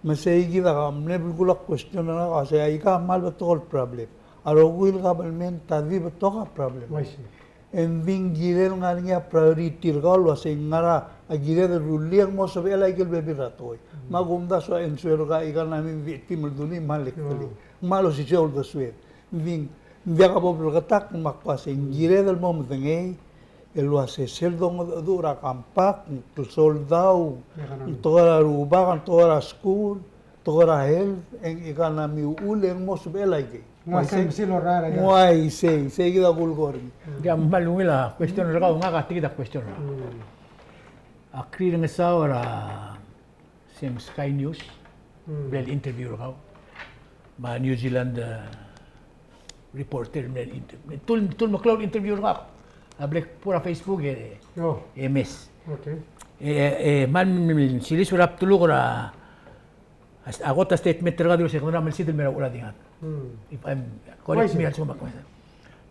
Me sei kid a mle belkul a question er ngak a uase aika a kmal betok el problem. A rokui el government a di betok a problem. Uaisei. E ng di ng kirel ngar er ngii a priority er kau el uase ng ngar er a kired el rullii e ng mo sebechel aike el bebil er a tekoi. Me a kumdasu a answer er kau aika a mle di chim el dulii me a lek el. Ng kmal osisiu a uldesued. Ng di ng diak bo bleketakl me ak uase ng kired el mo medengei el uase sel dongedecheduch er a compact, ng soldau, ng tekoi er a rubak, ng tekoi er a skuul, tekoi er a health, e ng economy a uchul e ng mo sebechel aikei. Ng uaisei, sei kid a kulekoi er ngii. Ng kmal ungil a question er kau, ngak a tekid a question er kau. Ak rirengesau er a se ng Sky News, bla el interview er kau. Me a New Zealand, eh, reporter, bla el interview. Tul, tul meklou el interview er kau. A bla kbo er a Facebook e, e mes. Okay. E, e, me ng, me ng, silisu er a bdeluk er a, a kot a statement er kau el uase kede mla melsid el mei er a uchul a dingat. If I'm correct, me a lsekum ak,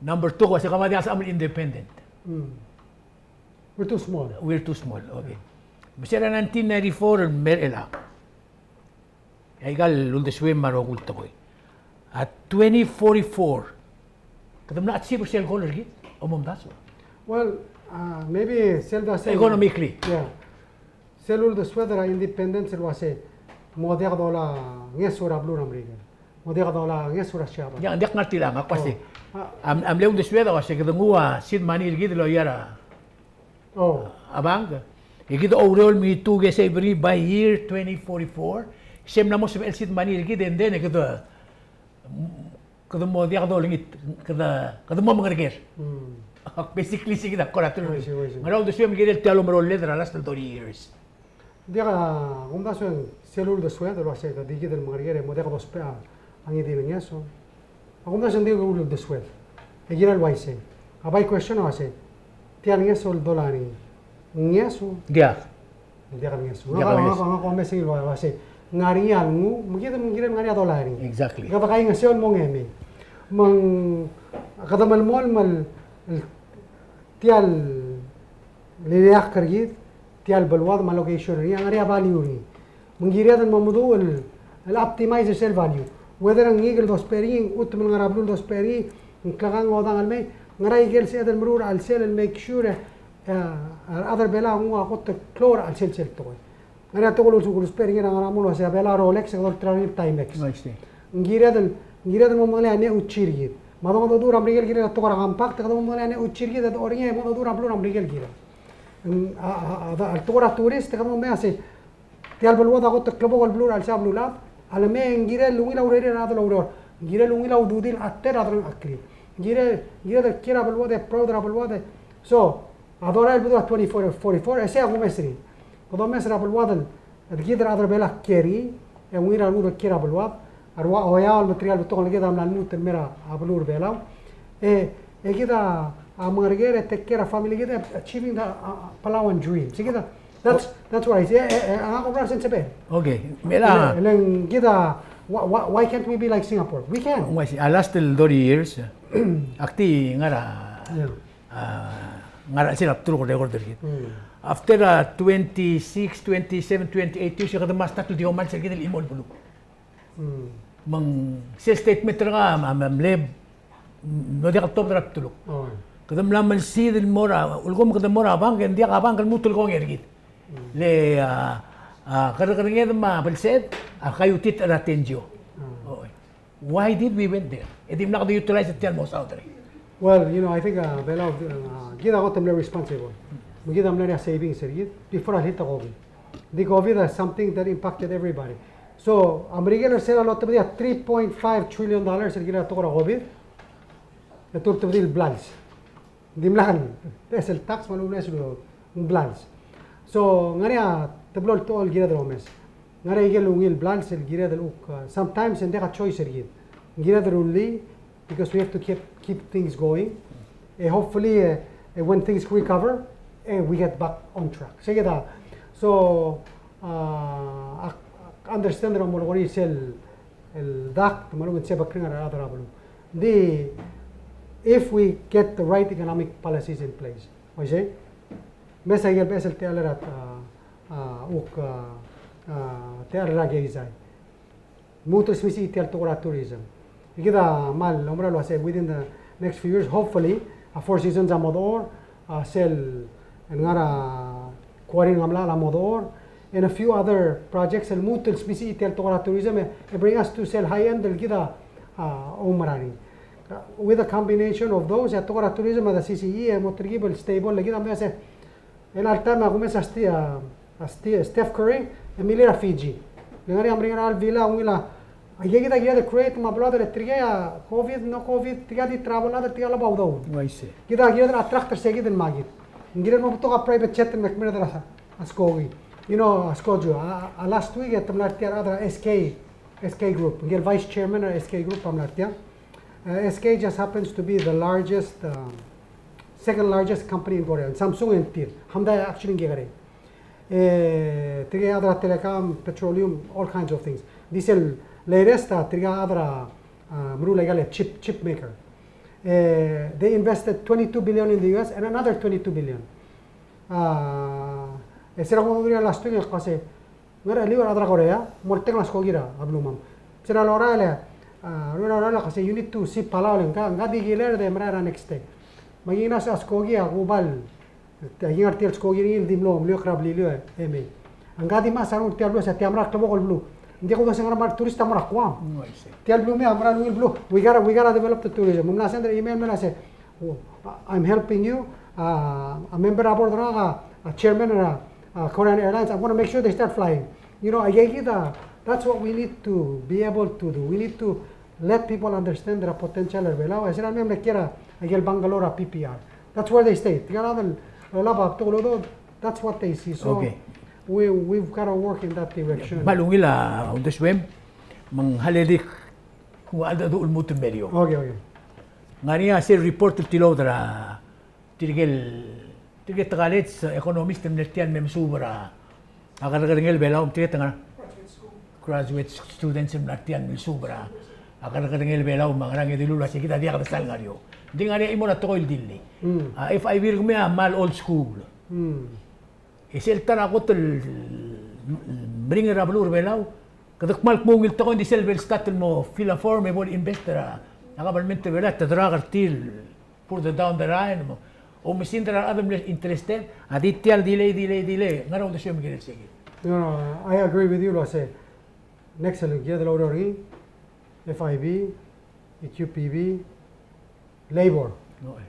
number two, uase kemam a diak el sebecham el independent. We're too small. We're too small, okay. Me se er a nineteen ninety-four el mei er chelechang. Aika el uldesuem me a rokui el tekoi. A twenty forty-four, kede mla achieve er sel goal er kid, omomdasu? Well, uh, maybe sel dua se economically. Yeah. Sel uldesued er a independence el uase mo diak dolai a ngeso er a beluu er a Merikel. Mo diak dolai a ngeso er a Siabal. Ng diak ngar tiang, ak uase. A, a mle uldesued a uase kede nguu a seed money er kid el loia er a, a bank. E kid a oureor el meitu ke save er ngii by year twenty forty-four. Se mla mo sebechel el seed money er kid, and then e kede, mm, kede mo diak dolengit, kede, kede mo mengereker. Mm. Basically, se kid a kora teru. I see, I see. Ngera uldesuem el kirel tia el omeroled er a last thirty years? Diak, a kumdasu e ng sel uldesued el uase kede di kid el mengereker e mo diak dousbech a ngii di el ngeso. A kumdasu e ng di uldesued. E kirel uaisei. A bai question a uase, tia el ngeso el dolai er ngii, ngeso? Diak. Diak el ngeso. Diak el ngeso. Ngak a, ngak a, ngak a omes el uase, ng ngar er ngii a lenguu, me kid, me ng kirel ngar er ngii a dolai er ngii. Exactly. Kede kaingeseu el mo ngemei. Me ng, kede melemolem el, el tia el ileakl er kid, tia el beluad me a location er ngii, a ngar er ngii a value er ngii. Me ng kired el mo meduch el, el optimize er sel value. Whether ng ngikel dousbech er ngii, ng chutem el ngar er a beluu el dousbech er ngii, ng klekangel ngodang el mei, ngera ikel sebeched el meruul er a chelsel el make sure, e, a rechad er Belau a nguu a kot el klou er a chelsel sel tekoi. Ngar er ngii a tekoi el ulusbech er ngii er a ngar er a mong el uase a Belau a Rolex, e kede olterau er ngii el Timex. I see. Ng kired el, ng kired el mo mengelii a nechuchi er kid. Me a dongedecheduch er a Merikel el kirel a tekoi er a compact, e kede mo mengelii a nechuchi er kid, e dechor er ngii e mo mengedecheduch er a beluu er a Merikel el kirel. Ng, a, a, a, a tekoi er a tourist, e kede mo mei a se, tia el beluad a kot el klebokel el beluu er a chelsel a beluulechad, a lemei e ng kirel el ungil a urerir a rechad el oureor. Ng kirel el ungil a ududir a tela a delengcheklir. Ng kirel, ng kired el kiei er a beluad e proud er a beluad e. So, a dolai el bedul a twenty-four forty-four, e sei a kumes er ngii. Kede omes er a beluad el, el kid el rechad er a Belau a kiei er ngii, e ungil a rengud el kiei er a beluad, a rua Oeaol me tirka el betok el kid a mla lmuut el mei er a beluu er a Belau. E, e kid a, a mengereker e take care er a family er kid, e achieving the, a, a, Palauan dream. Se kid a, that's, that's what I see. E, e, e, a, a, a, Okay, me a le, le ng kid a, why, why, why can't we be like Singapore? We can. Ng uaisei, a last el thirty years, ak di ngar er a, yeah. A, ngar er a chelsel a bdeluk el record er kid. Mm. After a twenty-six, twenty-seven, twenty-eight years, e kede mla start el di omals er kid el chimo el beluu. Mm. Me ng sel statement er ngak a, a, a mle, mlo diak el tobed er a bdeluk. Oh. Kede mla melsid el mo er a, ulekum kede mo er a bank, e ng diak a bank el lmuut el kongei er kid. Mm. Le, a, a, kerrekerenged me a belsed a kaiutit er a tenjo. Mm. Oh. Why did we went there? E dimlak de utilize er tia el mo saod er ngii. Well, you know, I think, uh, Belau, uh, kid a kot el mle responsible. Me kid a mle er ngii a savings er kid before a lhit a COVID. Di COVID a something that impacted everybody. So, a Merikel er sel lotebedii a three point five trillion dollars el kirel a tekoi er a COVID. E te ultebedii el blals. Dimlak el beches el tax me a lechub e ng blals. So, ng ngar er ngii a teblo el tekoi el kired el omes. Ng ngar er ngii a ikel ungil blals el kired el kuk, uh, sometimes e ng diak a choice er kid. Ng kired el rullii because we have to keep, keep things going. E hopefully, e, e when things recover, e we get back on track. Sei kid a, so, uh, ak, ak understand er a mo lekoi sel, el dakt, me a lechub e ng sebekreng er a rechad er a beluu. Di, if we get the right economic policies in place, uaisei, mesa ikel beches el techall er a, a, a, kuk, a, a, techall er a keizai. Lmuut el smisichii tia el tekoi er a tourism. E kid a kmal oumera el uasei within the next few years, hopefully, a Four Seasons a mo dechor, a sel, el ngar er a Quarry er a Ngemelachel a mo dechor, and a few other projects el lmuut el smisichii tia el tekoi er a tourism, e, e bring us to sel high end el kid a, a, oumera er ngii. Uh, with a combination of those, a tekoi er a tourism me a C C E, e mo telkib el stable, el kid a mo se, el all time a kumes a Ste-, a, a Ste-, Steph Curry, e milil er a Fiji. Le ngar er ngii a meringel a villa, ungil a, a, ikei kid a kired el create me a beluad el tirke a COVID, no COVID, tirke a di travel a, tirke a lebo a udoud. Uaisei. Kid a kired el attract er se kid el makit. Ng kired el mo betok a private jet el me kmeed er a, a skoki. You know, a skoki, a, a last week e te mla er tia a rechad er a S K, S K Group. Ngike el vice chairman er a S K Group a mla er tia. Uh, S K just happens to be the largest, um, second largest company in Korea. Samsung e ng tir. Hyundai actually ng kekerei. E, tirke a chad er a telecom, petroleum, all kinds of things. Di sel latest a, tirke a chad er a, uh, meruul aika el chip, chip maker. E, they invested twenty-two billion in the U S and another twenty-two billion. Uh, e, se er a kuk mo er a last week e kmo se, Ngar er a liver a rechad er a Korea, moltengel a skoki er a beluam. Sel lorael e, a, lorael e kmo se you need to ship Palau le ngka, ngka di kiler e de merael er a next day. Me aki ngmasech a skoki a kubal, te, aki ngar er tia el skoki er ngii el di mlo, mlo er a Beliliou e mei. Ngka di mechas a rengul er tia el beluu, se tia mera el klebokel el beluu. Ng di kuk uase ngar er a tourist a mo er a Guam. Mm, I see. Tia el beluu me a mera el ungil beluu. We gotta, we gotta develop the tourism. Me ng mla send er a email me a se, Oh, I'm helping you. Uh, a member er a board er ngak, a, a chairman er a, a, Korean Airlines, I'm gonna make sure they start flying. You know, aikakid a, that's what we need to be able to do. We need to let people understand the potential er a Belau, e sera el mei me kiei er a ikel Bangalore er a P P R. That's where they stay. Tirka el chad el lolab a betok el udoud, that's what they see. So, okay, we, we've got to work in that direction. Me a ungil a uldesuem, me ng halelik, ng ua cheldecheduch el lmuut el merio. Okay, okay. Ng ngar er ngii a sel report el tilobed er a tirke el, tirke el college economist el mle er tia el me mesuub er a kerrekerngel Belau, tirke el ngar er a graduate students el mle er tia el me mesuub er a kerrekerngel Belau me a ngerang e dilu el uase kid a diak de sal ngar er eou. Ng di ngar er ngii a chimo er a tekoi el dillii. Mm. A F I B er kemiu a kmal old school. Mm. E sel ta er a kot el meringel er a beluu er a Belau, kede kmal kmo ungil tekoi, ng di sel bo el start el mo fill a form e bo el invest er a government er a Belau, te drag er tir el further down the line, mo oumesingd er a rechad el mle interested, a di tia el delay, delay, delay, ng ngar er a uldesuem el kirel sei kid. No, no, I agree with you el uase next el kired el oureor er ngii, F I B, E Q P B, labor. No, eh.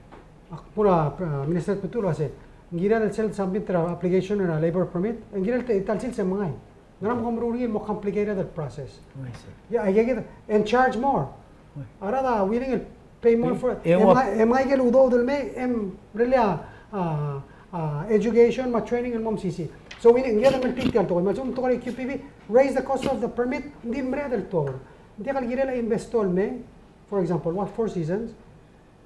Ak kmo er a, uh, Minister Tmetuchl el uase, ng kirel sel submit er a application er a labor permit, e ng kirel te, ta el sils e mengai. Ng ngar er ngii a mo meruul er ngii el mo complicated el process. I see. Yeah, I get it. And charge more. Right. A rechad a willing el pay more for it. E, e, e mla, e mla ikel udoud el mei, e mla er ngii a, a, a, education me a training el mo mesisiich. So, we need, ng kired el meltii tia el tekoi. Me a lsekum ng tekoi er a E Q P B, raise the cost of the permit, ng di mereched el tuobed. Ng diak el kirel a investor el mei, for example, what, Four Seasons?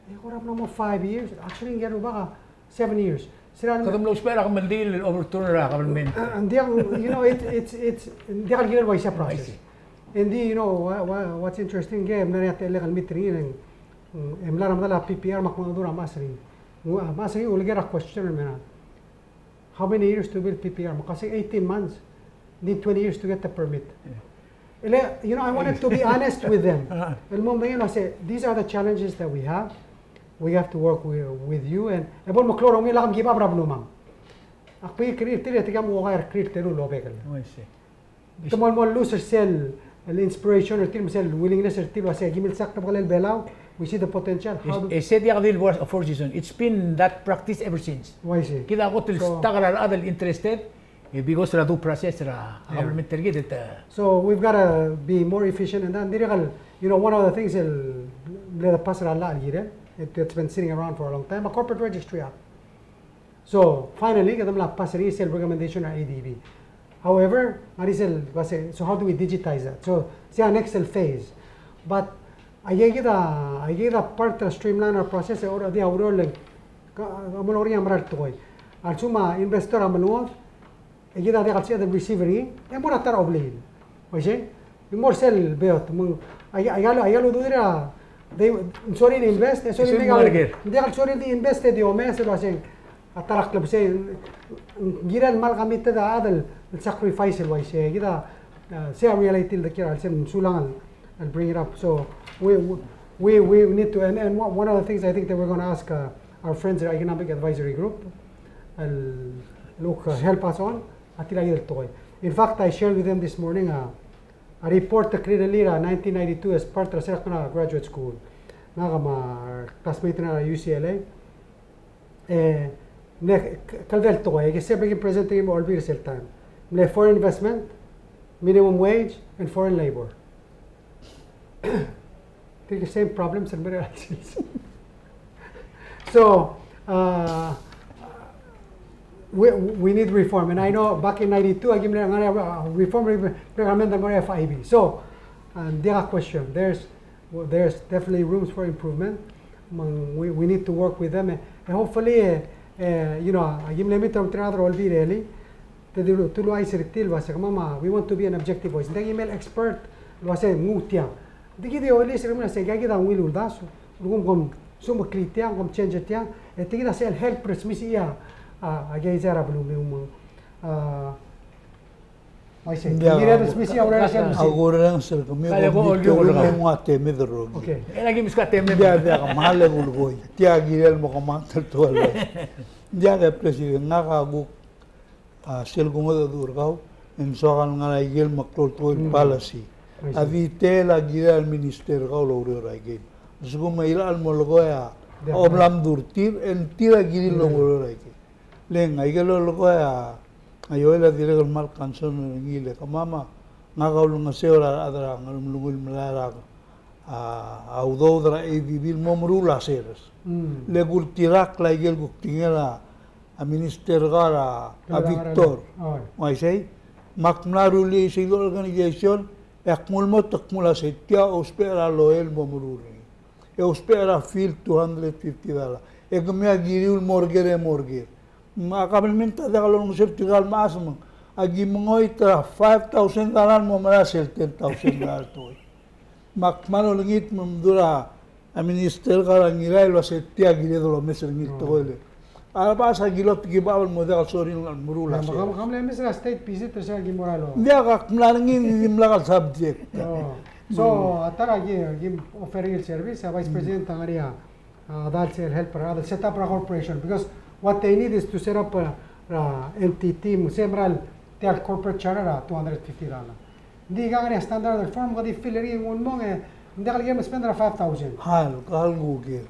E kora mla mo five years. Actually, ng kired el rubak a seven years. Sera el kede mlo ousbech er a kemeldiil el overturn er a government. Uh, and then, you know, it, it's, it's, ng diak el kirel el uaisei a process. I see. And then, you know, wha-, wha-, what's interesting, ke mla er ngii a techellek el meet er ngii, e ng, e mla er a medal a P P R me ak mengedecheduch er a mechas er ngii. Ng ua, a mechas er ngii a uleker er a question el mei er ngii. How many years to build P P R? Me ak uasei eighteen months. Need twenty years to get the permit. Yeah. Ele, you know, I wanted to be honest with them. Uh-huh. El mo medengei el uase, these are the challenges that we have. We have to work wi-, with you, and e bo el meklou er a ungil, lak mkibab er a belumam. Ak bai krir tir e tirka mo okai er krir teru el obek el. Oh, I see. Te mo, mo lose er sel, el inspiration er tir, me sel willingness er tir el uase, ki milsa a klebekelel Belau, we see the potential. How do... E sei diak di el Four Seasons. It's been that practice ever since. Oh, I see. Kid a kot el stuck er a rechad el interested, e because er a due process er a government er kid, e te... So we've got to be more efficient, and then, dirrek el, you know, one of the things el, el pass er a llach el kirel, it, it's been sitting around for a long time, a Corporate Registry Act. So, finally, kede mla pass er ngii sel recommendation er a A D B. However, ng ngar er ngii sel, uase, so how do we digitize that? So, sei a next el phase. But, aikakid a, aikakid a part er a streamline er a process, e already a ureor el, ka, a mo er ngii a mera el tekoi. A lsekum a investor a meluot, e kid a diak el sebeched el receive er ngii, e mo er a ta er a obliil. Uaisei, e mo er sel beot, me ng, ai, ai, ai, ai, ududir a, they, ng sorir el invest, e sorir el, ng diak el sorir el di invest e di omes, el uaseng, a ta er a klebesei, ng kirel el kmal committed a chad el sacrifice el uaisei, kid a, uh, sei a reality el de kiei er a chelsel, mesulang el, el bring it up. So, we, we, we need to, and, and one, one of the things I think that we're gonna ask, uh, our friends at Economic Advisory Group, el, look, uh, help us on, a tirka el tekoi. In fact, I shared with them this morning, uh, a report el kirel er a nineteen ninety-two as part er a sel graduate school. Ngak me a classmate er ngak er a U C L A. E, ng mle, k-, kldei el tekoi, e ke se bekin present er ngii me a Olbiil er sel taem. Ng mle foreign investment, minimum wage, and foreign labor. Tirke same problems el mera el sils. So, uh, we, we need reform. And I know back in ninety-two, aki mle ngar er ngii a, uh, reform, re-, recommend el mo er a F I B. So, uh, ng diak a question. There's, well, there's definitely rooms for improvement. Me ng, we, we need to work with them. E, e hopefully, e, e, you know, aki mle meet er tir a rechad er a Olbiil er a Elii. Te dilu, te dilu a isei er tir el uase kemam a, we want to be an objective voice. Ng diak ki mle expert el uase nguu tiang. Ng di kid a olis er kemiu el uase aikakid a ungil uldasu. Lsekum kom, kom sumeklii tiang, kom change er tiang. E tia kid a sel help er a smisichii a, a, a keizai er a belumiu me, a, uaisei. Ng diak, ng kired el smisichii a ureor er sel, a ureor er sel kemiu, kom di, kom di nguu a temed el rokui. Okay. Ng diak, diak, kmal kulekoi. Tia kirel mo kemanget el tual. Ng diak, e President, ngak a kuk A sel kungedecheduch er kau, e ng soak el ngar er a ikel meklou el tekoi el policy. A detail a kirel a minister er kau el oureor er a ikel. A lsekum e chelecha el mo lekoi a, a omlam dur tir, e ng tir a kirir el oureor er a ikel. Le ng a ikel lolekoi a, a Joel a dirrek el kmal concern er ngii le kemam a, ngak a ulengeseu er a rechad er a Ngeremlengui el melai er a a, a udoud er a ADB el mo meruul a sers. Mm. Le kultirakl a ikel kuk tekingel a, a minister er kau a, a Victor. Oi. Uaisei, me ak mla rullii isei el organization, e ak nguu el mo, te kmu el uasei tia ousbech er a loel el mo meruul er ngii. E ousbech er a field two hundred fifty dollar. E kemiu a kiriu el mo er ker e mo er ker. Me a kabelment a diak lolengeseu er tirka el mechas me aki mengoit er a five thousand dollar el mo merael sel ten thousand dollar el tekoi. Me ak kmal olengit me mdu er a minister er kau a Ngirai el uasei tia kired el omes er ngii el tekoi le a rebechas a kilotkibab el mo diak el sorir el meruul a sers. Me kam, kam le mes er a state visit er sel ki mo er a lo. Diak, ak mla er ngii, ng dimlak el subject. Oh. So, a ta er a ki, ki offer er ngii el service, a Vice President a ngar er ngii a, a, dal sel help er a, a, set up er a corporation. Because what they need is to set up a, a entity, me se mera el tia el corporate charter a two hundred fifty dollar. Ng di ikang er a standard el form, kede fill er ngii e ng mong e, ng diak el kem spend er a five thousand. Hal, kal kuker.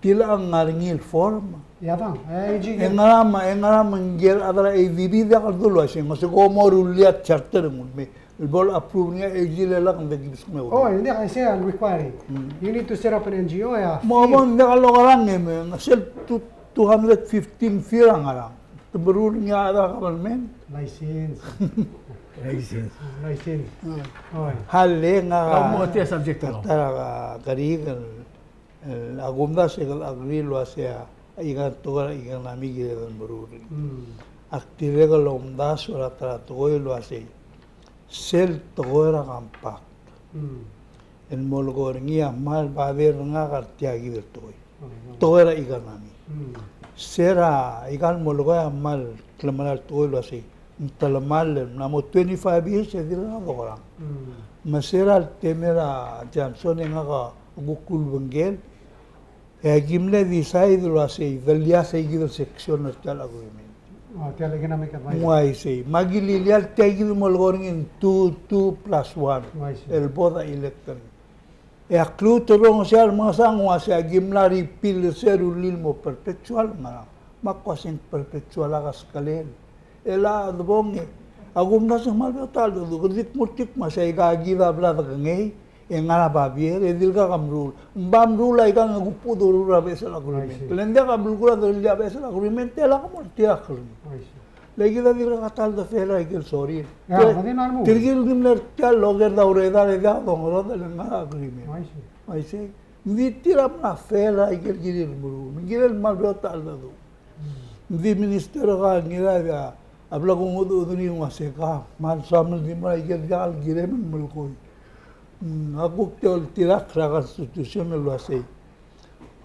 Tilechang e ng ngar er ngii el form. Ia tang, e, e, e ngera me, e ngera me ngike el chad er a ADB diak el dulu uaisei, ng uase kom mo rullii a charter e ng mei. El bo el approve er ngii a AG e lak ng di kibes me. Oh, ng diak, e sei a requiring. Hmm. You need to set up an NGO, ia. Mo, mo, ng diak el okerang e me, ng sel two, two hundred fifteen fee a ngerang. Te meruul er ngii a chad er a government. License. License. License. Hmm. Oi. Hal e ng a. Kau mo tia subject er a. Ta er a keriik el, el, a kumdasu e kede agree el uasei a, ikang tekoi er a economy kired el meruul er ngii. Hmm. Ak dirrek el omdasu er a ta er a tekoi el uasei sel tekoi er a compact. Hmm. El molekoi er ngii a kmal babier er ngak er tia kid el tekoi. Tekoi er a economy. Mm. Se er a ikal molekoi a kmal klemerang el tekoi el uasei ng telemall el mla mo twenty-five years e dirkak dokerang. Mm. Me se er a le temel a Johnson e ngak a kuk ulebengkel, e aki mle decide el uasei, dellii a sei kid el section er tia el agreement. Oh, tia el economic advisor. Ng uaisei. Me aki lilia tia kid el molekoi er ngii ng two, two plus one. Ng uaisei. El bo de elected. E a klou el rongesii a remengesang a uasei aki mla repeal er se el rullii el mo perpetual, ngerang? Me ak uasei ng perpetual a kaskelel. E le a debong e a kumdasu e ng kmal beot a cheldecheduch, kede di kmo er tir me sei aika kid a bla dekengei e ngar er a babier e dirkak a meruul. Ng ba meruul a ikang e kuk bo doruul er a beches el agreement. I see. Le ng diak a belkul a doruul a beches el agreement e lak mo er tir a kermem. I see. Le kid a dirkak a ta el de fail er a ikel sorir. Ia, tirke el di mle er tia el oker a ureor e diak dongerodel el ngar er a agreement. Uaisei. Uaisei. Ng di tir a mla fail er a ikel kirir el meruul. Me ng kirel kmal beot a cheldecheduch. Ng di minister er kau a Ngirai a bla kunguduchudel ngii el uasei ka kmal soam el di mo er a ikel diak el kirem el melekoi. Mm, a kuk di oltirakl er a constitution el uasei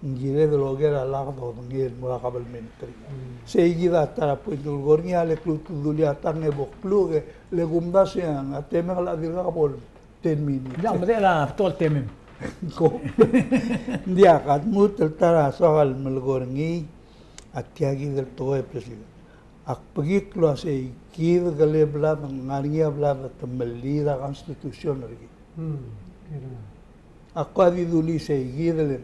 ng kired el oker a lak dodengei el mo er a kabelment er ngii. Mm. Sei kid a ta er a point el kora ngii a le klou el dulii a tang e bo kluk e le kumdasu e ng a temem el dirkak bo el ten minutes. Diak, medechel a betok el temem. Ko. Ng diak, a lmuut el ta er a soak el melekoi er ngii a tia kid el tekoi, President. Ak bekikl el uasei kid kele bla de ngar er ngii a bla de temellii er a constitution er kid. Hmm, kid. Ak kuk di dulii sei kid el,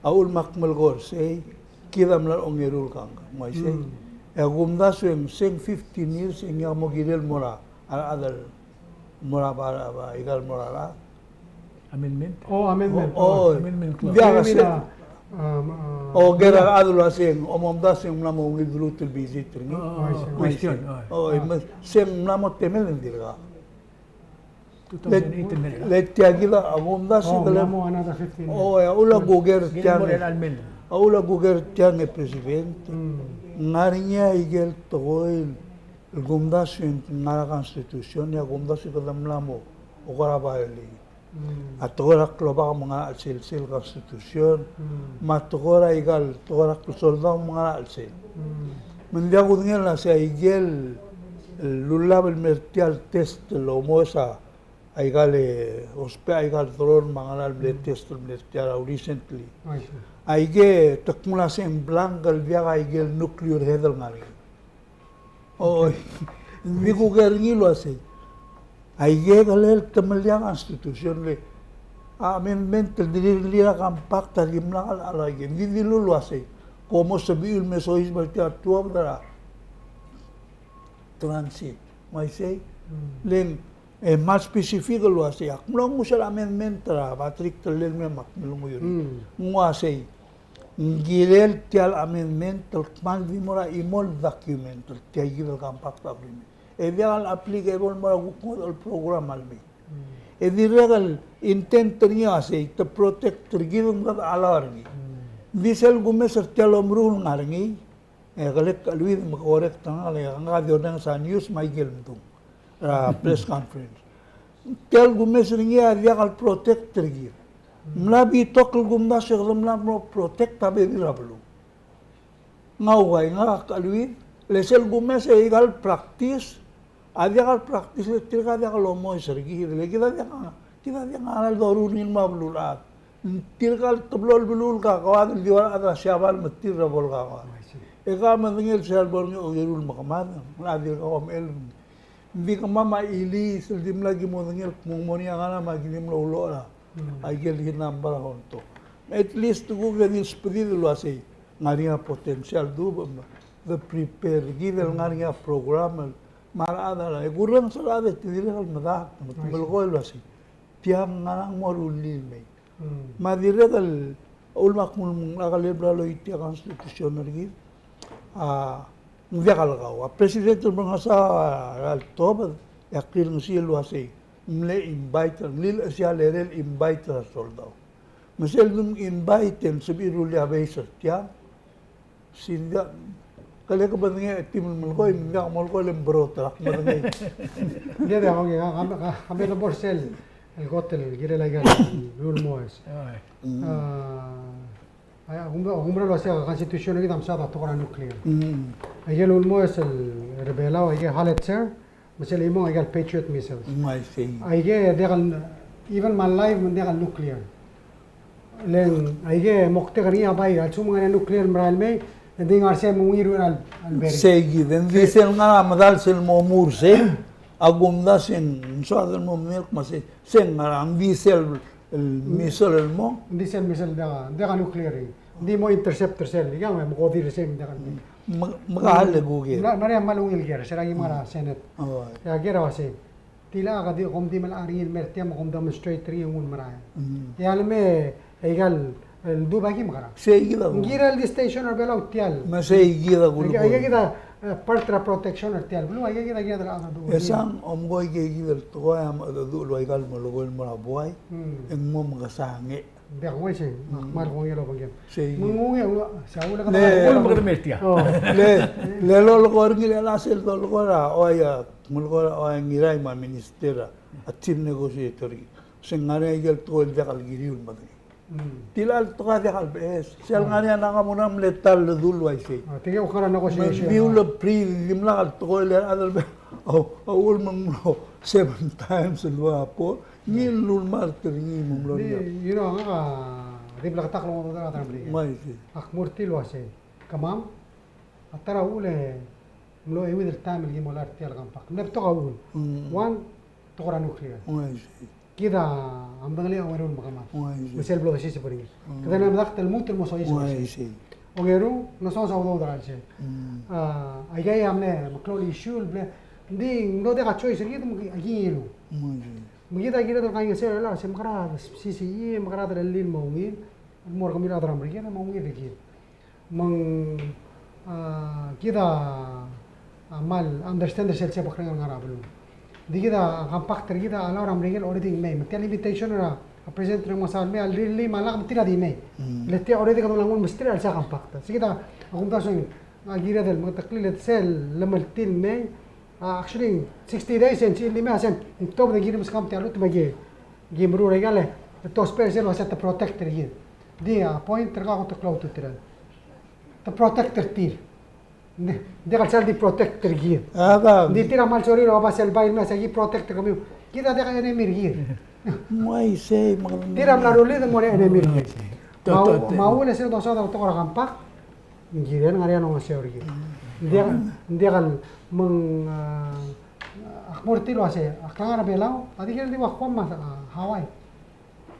a uchul me ak melekoi er sei, kid a mla er a ongeru el kangkang, ng uaisei. Hmm. E a kumdasu e ng se ng fifteen years e ngii a mo kirel mo er a, a, a rechad el mo er a, ba, ba, ikal mo er a, a, amendment? Oh, amendment. Oh, oh. Amendment clause. Diak, a se, um, uh, oh, ker a rechad el uasei, omomdasu e ng mla mo ungil el lmuut el visit er ngii. Oh, oh, oh. Question. Oh, oh, me se ng mla mo temel e ng dirkak. Two thousand eight. Le, el mera. Le tia kid a kumdasu e ng mla mo another fifteen years. Oh, e a uchul a kuker tiang. Ngii el mo er a elmel. A uchul a kuker tiang e President. Mm. Ng ngar er ngii a ikel tekoi el kumdasu e ng ngar er a constitution, e a kumdasu e kede mla mo oker a violate. Mm. A tekoi er a klobak me ng ngar er a chelsel constitution. Mm. Me a tekoi er a ikal, tekoi er a klsoldau me ng ngar er a chelsel. Mm. Me ng diak kudengei el uasei a ikel, el lullab el mer tia el test el omes a, a ikal, e, ousbech a ikal drone me a ngerang el mle test el mer tia el recently. I see. A ike te kmo el uasei ng blank el diak a ikel nuclear head el ngar er ngii. Oi, ng di kuker er ngii el uasei. Aike kele temellii a constitution le a amendment el dilu er a compact a dimlak a, a ike. Ng di dilu el uasei. Kom mo sebechiu el me soiseb er tia el tuobed er a transit. Me uaisei. Mm. Le ng E kmal specific el uasei, ak mlo nguu sel amendment er a Patrick Tellel me ak mlo nguu er ngii. Mm. Ng uasei, ng kirel tia el amendment el kmal di mo er a chimo el document el tia kid el compact agreement. E diak el applicable el mo er a kuk ngodech el program el mei. Mm. E dirrek el intent er ngii a sei, te protect er kid me kede allow er ngii. Mm. Ng di sel kumes er tia el omeruul el ngar er ngii, e, ke lak kcheleuid me ke correct er ngak, e, ngak a di orrenges a news me aike el mdung er a press conference. Tia el kumes er ngii a diak el protect er kid. Mla betok el kumdasu e kede mla mo protect a bebil er a beluu. Ng ua ngak a kcheleuid, le sel kumes e aika el practice, a diak el practice le tirka a diak lomoes er kid, le kid a diak, kid a diak ngar er a doruul er ngii el mo beluulechad. Tirka el teblo el beluu el kakoad el di ua rechad er a Siabal me tir a bo lekakoad. E ke medengei el sel bo er ngii a ongeru el mekemad, ng di kau mechell. Ng di kemam a chiliis el dimlak ki modengei el kmo ng mo er ngii a ngerang me aki di mlo uloch er a, mm, aike el number a ongeru. At least kuk di sbedid el uasei, ng ngar er ngii a potential duubech me de prepare kid el ngar er ngii a program el me a rechad a, e kurrenges a rechad e te dirrek el medakt, me te melekoi el uasei. Tiang ngerang mo rullii el mei. Mm. Me a dirrek el, uchul me ak mle, ak lebo el loitii a constitution er kid, a, ng diak el kau. A president el mle ngesau er a letobed, e ak rirengesii el uasei, mle invite, ng liluchesii a lerei el invite er a soldau. Me sel dum invite e ng sebechir el rullii a base er tiang, Sinda, kele ke medengei a team el melekoi, me ng diak molekoi el mbrot er a ak medengei. Ng diak, okay, ka, ka, ka, ka me lebo er sel, el kot el kirel aika el Ulmoes. Oi. Mm. A, a, kum, kum mera el uasei a constitution er kid a msa a tekoi er a nuclear. Mm. Aike el Ulmoes el, er a Belau, aike el Howitzer, Me sel chimong aike el Patriot missiles. Ng uaisei. Aike diak el, even me a live me ng diak el nuclear. Le ng aike moktek er ngii a bai, a lsekum ng ngar er ngii a nuclear el merael mei, e ng di ngar er sei me ng ungil er a, a lebo er ngii. Sei kid, e ng di sel ngar er a medal sel mo mur sei, a kumdasu e ng soad el mo mei el kmo sei, sei ngar er a, ng di sel el missile el mo. Ng di sel missile diak a, diak a nuclear. Ng di mo intercept er sel, ikang me ko di er sei me diak a. Me, me ka le kuker. Mla, mla er ngii a kmal ungil ker, se er a ki mla er a Senate. Oh. E a ker a uasei. Tilecha ke di, kom di melai er ngii el mer tiang me kom demonstrate er ngii e ng merael. Mm. E a le mei, e ikal, el dub a ki mekerang. Sei kid a. Ng kirel di station er a Belau tial. Me sei kid a kulekoi. Aike kid a, eh, part er a protection er tial beluu, aike kid a kired el chad a dub. E sang, omko aike kid el tekoi a mechedecheduch el ua ikal melekoi el mo er a buai, mm, e ng mo mekesang e. Ng diak, ng uaisei, mm, ak kmal kongei el obengkem. Sei. Me ng ungil, ua, se a ule kede le, ua, ua, ua, tia. Oh. Le, le lolekoi er ngii el chelsel dolekoi er a, ua ia, melekoi er a, ua Ngirai me a minister, a chief negotiator. Se ng ngar er ngii a ikel tekoi el diak el kiriu el medengei. Mm. Tilecha el tekoi a diak el beches. Sel ngar er ngii a Nakamura a mle ta el ledu el uaisei. Ah, tirke kuk ngar er a negotiation. Me ng di ule bri, dimlak el tekoi el chad el be-, a, a uchul me ng mlo seven times el ua po. Ngii el ulemalt er ngii me ng mlo. Di, you know, ngak a di bleketakl el mo er a ta er a Merikel. Uaisei. Ak mo er tir el uasei. Kemam, a ta er a uchul e mlo euid el taem el ki mo lak er tia el compact. Mle betok a uchul. Mm. One, tekoi er a nuclear. Uaisei. Kid a medengelii a ongeru el mekemad. Uaisei. Me sel blo desiseb er ngii. Mm. Kede mla medakt el lmuut el mo soiseb er sei. Uaisei. Ongeru, ng soak a udoud er a chelsel. Mm. A, aika a mle meklou el issue el ble, ng di ng mlo diak a choice er kid me aki ngiluu. Uaisei. Me kid a kired el kaingeseu el uasei, mekerang a C C E, mekerang a delil el mo ungil, mo er kemiu el chad er a Merikel, mo ungil er kid. Me ng, a, kid a, a, kmal understand er sel sebekreng el ngar er a beluu. Ng di kid a compact er kid a allow er a Merikel already mei. Me tia el invitation er a, a, President Remengesau el mei, a lrilii me a lak me tir a di mei. Mm. Le tia already kede mla nguu el mesterir a chelsel a compact. Se kid a, a kumdasu e ng, a, kired el mengeteklii el sel lemeltii el mei. A, actually, sixty days e ng sebechir el mei a se ng tobed e ng kired el meskau tia el lluut me ki, ki meruul er a ikal, e te ousbech er sel uasei te protect er kid. Di a point er kau a kot el klou a ultutelel. Te protect er tir. Ng di, ng diak el sal di protect er kid. Ng di tir a kmal sorir el oba sel bai el mei a se ki protect er kemiu. Kid a diak a enemy er kid. Ng uaisei, me ng tir a mla rullii e ng mo er a enemy er kid. Me a, me a uchul e sel dosaod a tekoi er a compact, ng kirel ngar er ngii a ngeseu er kid. Ng diak, ng diak el me ng, a, ak mo er tir el uasei, a klengar er a Belau a di kirel di ua Guam me a, a, Hawaii.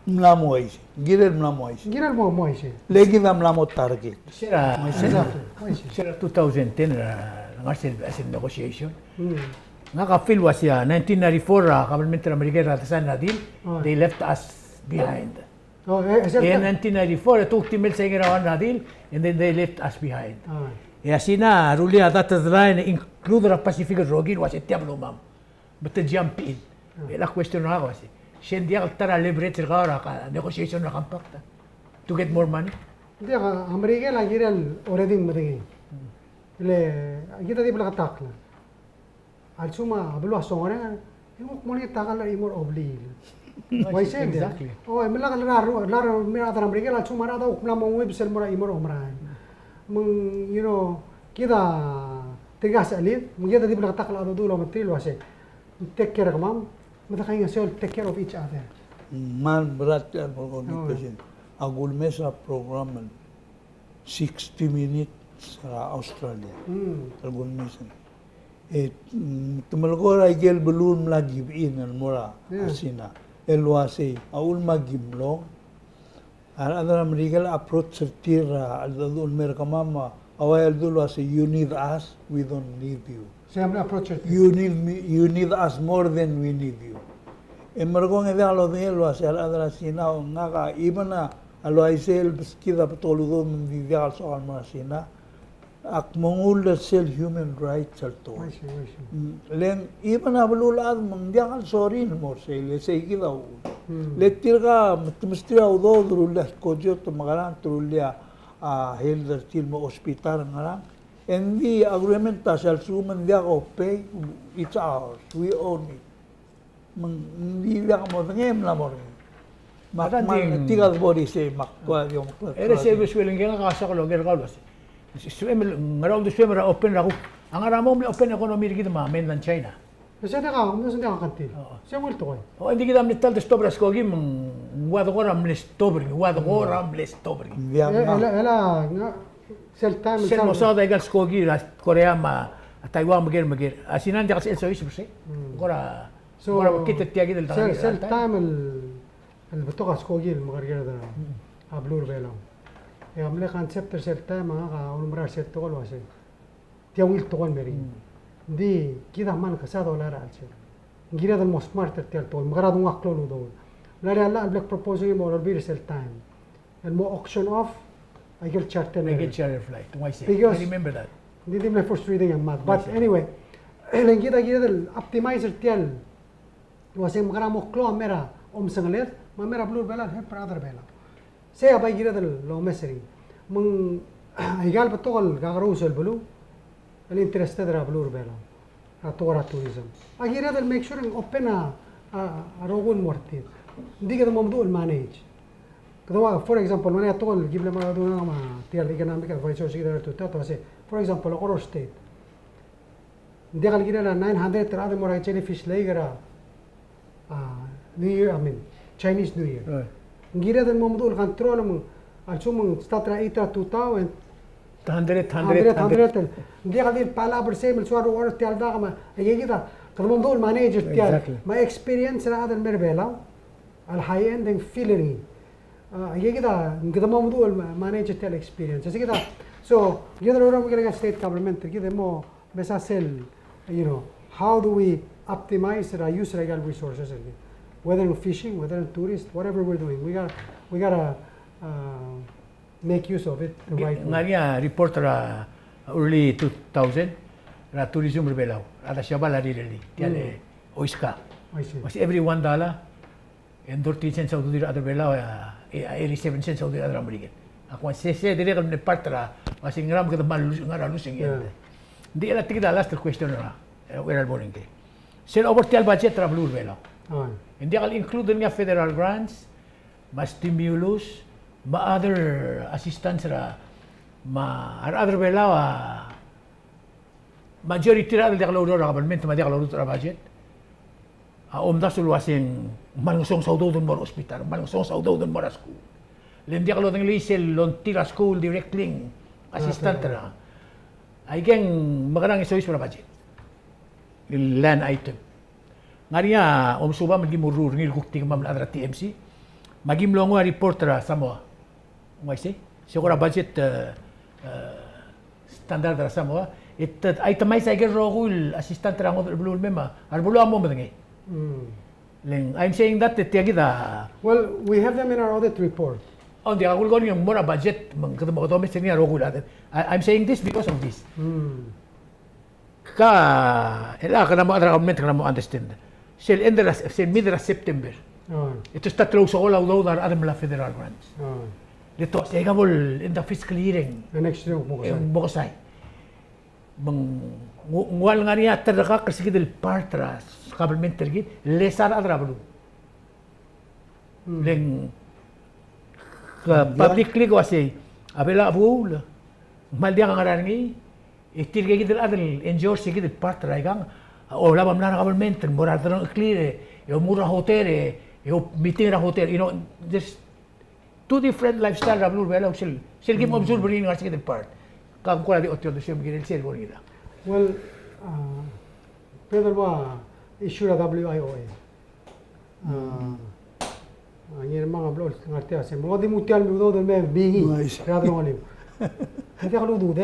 Ng mla mo uaisei. Ng kirel mla mo uaisei. Ng kirel mo, mo uaisei. Le kid a mla mo target. Se er a, exactly, uaisei. Se er a two thousand ten er a ngar sel, sel negotiation. Mm. Ngak a feel el uasei a nineteen ninety-four a government er a Merikel er a design er a deal, oh, they left us behind. Oh, e, e, e nineteen ninety-four, e te kuk di mle sign er a one er a deal, and then they left us behind. Oh. E a Sina a rullii a dotted line, include er a Pacific el rokir el uasei tia belumam. Me te jump in. Oh. E a question er ngak a uasei, se ng diak el ta er a leverage er kau er a negotiation er a compact to get more money? Ng diak, a Merikel a kirel already medengei. Hmm. Le, kid a di bleketakl. A lsekum a beluu a songerenger, e ng kuk mo er ngii a ta el chimo er a obliil. Uaisei. Exactly. O, e melak el rar, rar, me a rechad er a Merikel, a lsekum a rechad a kuk mla mo nguibes el mo er a chimo er a omerael. Me ng, you know, kid a tirka a sechelid, me kid a di bleketakl a dodu el ometerir el uasei, take care er kemam, me de kaingeseu el take care of each other. Me a berat el mo, oh, communication. A kulemes a program el sixty Minutes er a Australia. Mm. El kulemes. E, mm, te melekoi er a ikel beluu el mla give in el mo er a, yeah, Sina. El uasei, a uchul me a ki mlong, a rechad er a Merikel a approach er tir a cheldecheduch el mer kemam, a ua el dul uasei, "You need us, we don't need you." Sei a mle approach er tir. "You need me, you need us more than we need you." E merekong e diak lodengei el uasei a rechad er a Sina, ngak a, even a, a le uaisei el beskid a betok el udoud me ng di diak el soak el mo er a Sina. Ak mo nguu el sel human rights el tekoi. Uaisei, uaisei. Mm, le ng, even a beluulechad me ng diak el sorir el mo er sei, le sei kid a uchul. Hmm. Le tirka, me te mesterir a udoud, te rullii a skojo, te mekerang, te rullii a, a, health er tir el mo hospital, ngerang. E ng di agreement a sel lsekum ng diak a pay, it's ours, we own it. Me ng di diak modengei e mla mo er ngii. Me a kmal, tirka a di bo er isei, me a kuk di omeklatk. E le sei a uldesuel ngike, ngak a soak el oker er kau el uasei, se, se, ngera uldesuem er a open er a kuk, a ngera mo mle open economy er kid me a mainland China? Sei a diak a, sei a diak a kantil. Oo. Sei a ungil tekoi. O, e ng di kid a mle ta el de stop er a skoki me ng ua de kora mle stop er ngii, ua de kora mle stop er ngii. Diak. E, a, e le, e le, ngak, sel taem el, sel mo saod a ikal skoki er a Korea me a Taiwan, meker, meker. A Sina ng diak el sebechir el soiseb er sei. Mm. Kora, so, kora mekngit er tia kid el, sel, sel taem el, el betok a skoki el mekerker er a, mm, a beluu er a Belau. E a mle concept er sel taem a ngak a ulemerang er sel tekoi el uasei, tia ungil tekoi el mer ngii. Mm. Ng di kid a kmal kesai a dolai er a chelsel. Ng kired el mo smart er tia el tekoi, me kede nguu a klou el udoud. Mla er ngii a llach el bla kproposing e mo er a Olbiil er sel taem el mo auction off a ikel charter. Ikel charter flight. Uaisei. Because I remember that. Ng di, di mle first reading e mad. But uaisei. Anyway, e le ng kid a kired el optimize er tia el uasei ng mekerang e mo klou a mera omesengeled me a mera beluu er a Belau el help er a rechad er a Belau. Sei a bai kired el omes er ngii. Me ng, a ikal betok el kakerous el beluu el interested er a beluu er a Belau er a tekoi er a tourism. A kired el make sure e ng open a, a, a rokui el mo er tir. Ng di kede mo meduch el manage. Kede ua, for example, ng ngar er ngii a tekoi el ki mle mo er a, me tia el economic advisor er kid er a tutau, te uasei, for example, a Koror State. Ng diak el kirel a nine hundred er a chad el mo er a Jellyfish Lake er a, a, New Year, I mean, Chinese New Year. Right. Ng kired el mo meduch el control me a lsekum ng start er a eight er a tutau e te hundred, hundred, hundred, hundred. Ng diak el di el pile up er sei me le soal er a tia el dak me, e kid a, kede mo meduch el manage er tia el. Exactly. Me a experience er a chad el mer a Belau a le high end e ng feel er ngii. A, e kid a, kede mo meduch el ma-, manage er tia el experience. E sei kid a, so, kid a rokui el mo er a state government, kid a mo mesa sel, you know, how do we optimize er a use er a ikal resources er kid? Whether in fishing, whether in tourist, whatever we're doing, we gotta, we gotta, uh, make use of it the right way. Ng ngar er ngii a report er a early two thousand er a tourism er a Belau, er a Siabal a rirellii, tia el, mm, OISCA. I see. Uase every one dollar, e ng thirteen cents a ududir a rechad er a Belau, a, e, a, eighty-seven cents a ududir a rechad er a Merikel. A kuk uase sei, sei dirrek el mle part er a, uase ngera me kede kmal lose, ngar er a losing end. Yeah. Ng di el a tia kid a last question er a, e, er a uchei er a bo er ngii. Sel over tia el budget er a beluu er a Belau. Ah. Ng diak el include er ngii a federal grants, me a stimulus, me a other assistance er a, me a rechad er a Belau a, majority er a rechad el diak loureor er a government me a diak loruut er a budget a omdasu el uase ng kmal ngesonges a udoud el mo er a hospital, kmal ngesonges a udoud el mo er a skuul. Le ng diak lodengelii sel longtir a skuul directly, assistant er a. Aikang mekerang e soiseb er a budget el line item. Ng ngar er ngii a omesubam el ki mo ruul er ngii el kuk di kemam el chad er a T M C. Me aki mlo nguu a report er a Samoa. Ng uaisei? Se kora budget, e, e, standard er a Samoa. It, it itemize aike el rokui el assistant er a ngodech el beluu el mei me a rebeluu a mo medengei. Mm. Le ng, I'm saying that, e tia kid a. Well, we have them in our audit report. Oh, ng diak a kulekoi el mo er a budget, me ng kede mo, kede omes er ngii a rokui el chad. I, I'm saying this because of this. Mm. Ka, el a, kede mo, a rechad er a government, kede mo understand. Sel end er a, sel mid er a September. Oh. E te start el ousekool a udoud a rechad el mla federal grants. Oh. Le te uasei aika bo el end of fiscal year e ng. The next year, mo kesai. E ng mo kesai. Me ng, ng ua, ng ua el ngar er ngii a terrekakl er se kid el part er a government er kid, el lesa a rechad er a beluu. Hmm. Le ng, ke publicly ke uasei, a Belau a buul, ng kmal diak a ngerang er ngii, e tirke kid el chad el enjoy er se kid el part er aikang, a olab a mla er a government, el mo er a delengcheklir, e omuchel er a hotel, e, e meeting er a hotel, you know, there's two different lifestyle er a beluu er a Belau, sel, sel kim observe er ngii el ngar er se kid el part. Ka ng kora di oteotel sel kirel sel bo er ngii. Well, uh, Pedro, ua issue er a W I O A. Uh, uh, ngii me a mlo ngar tia sel. Mo di mo tia el udoud el me bingi. Nice. Rad rongeliu. Ng diak el udoud.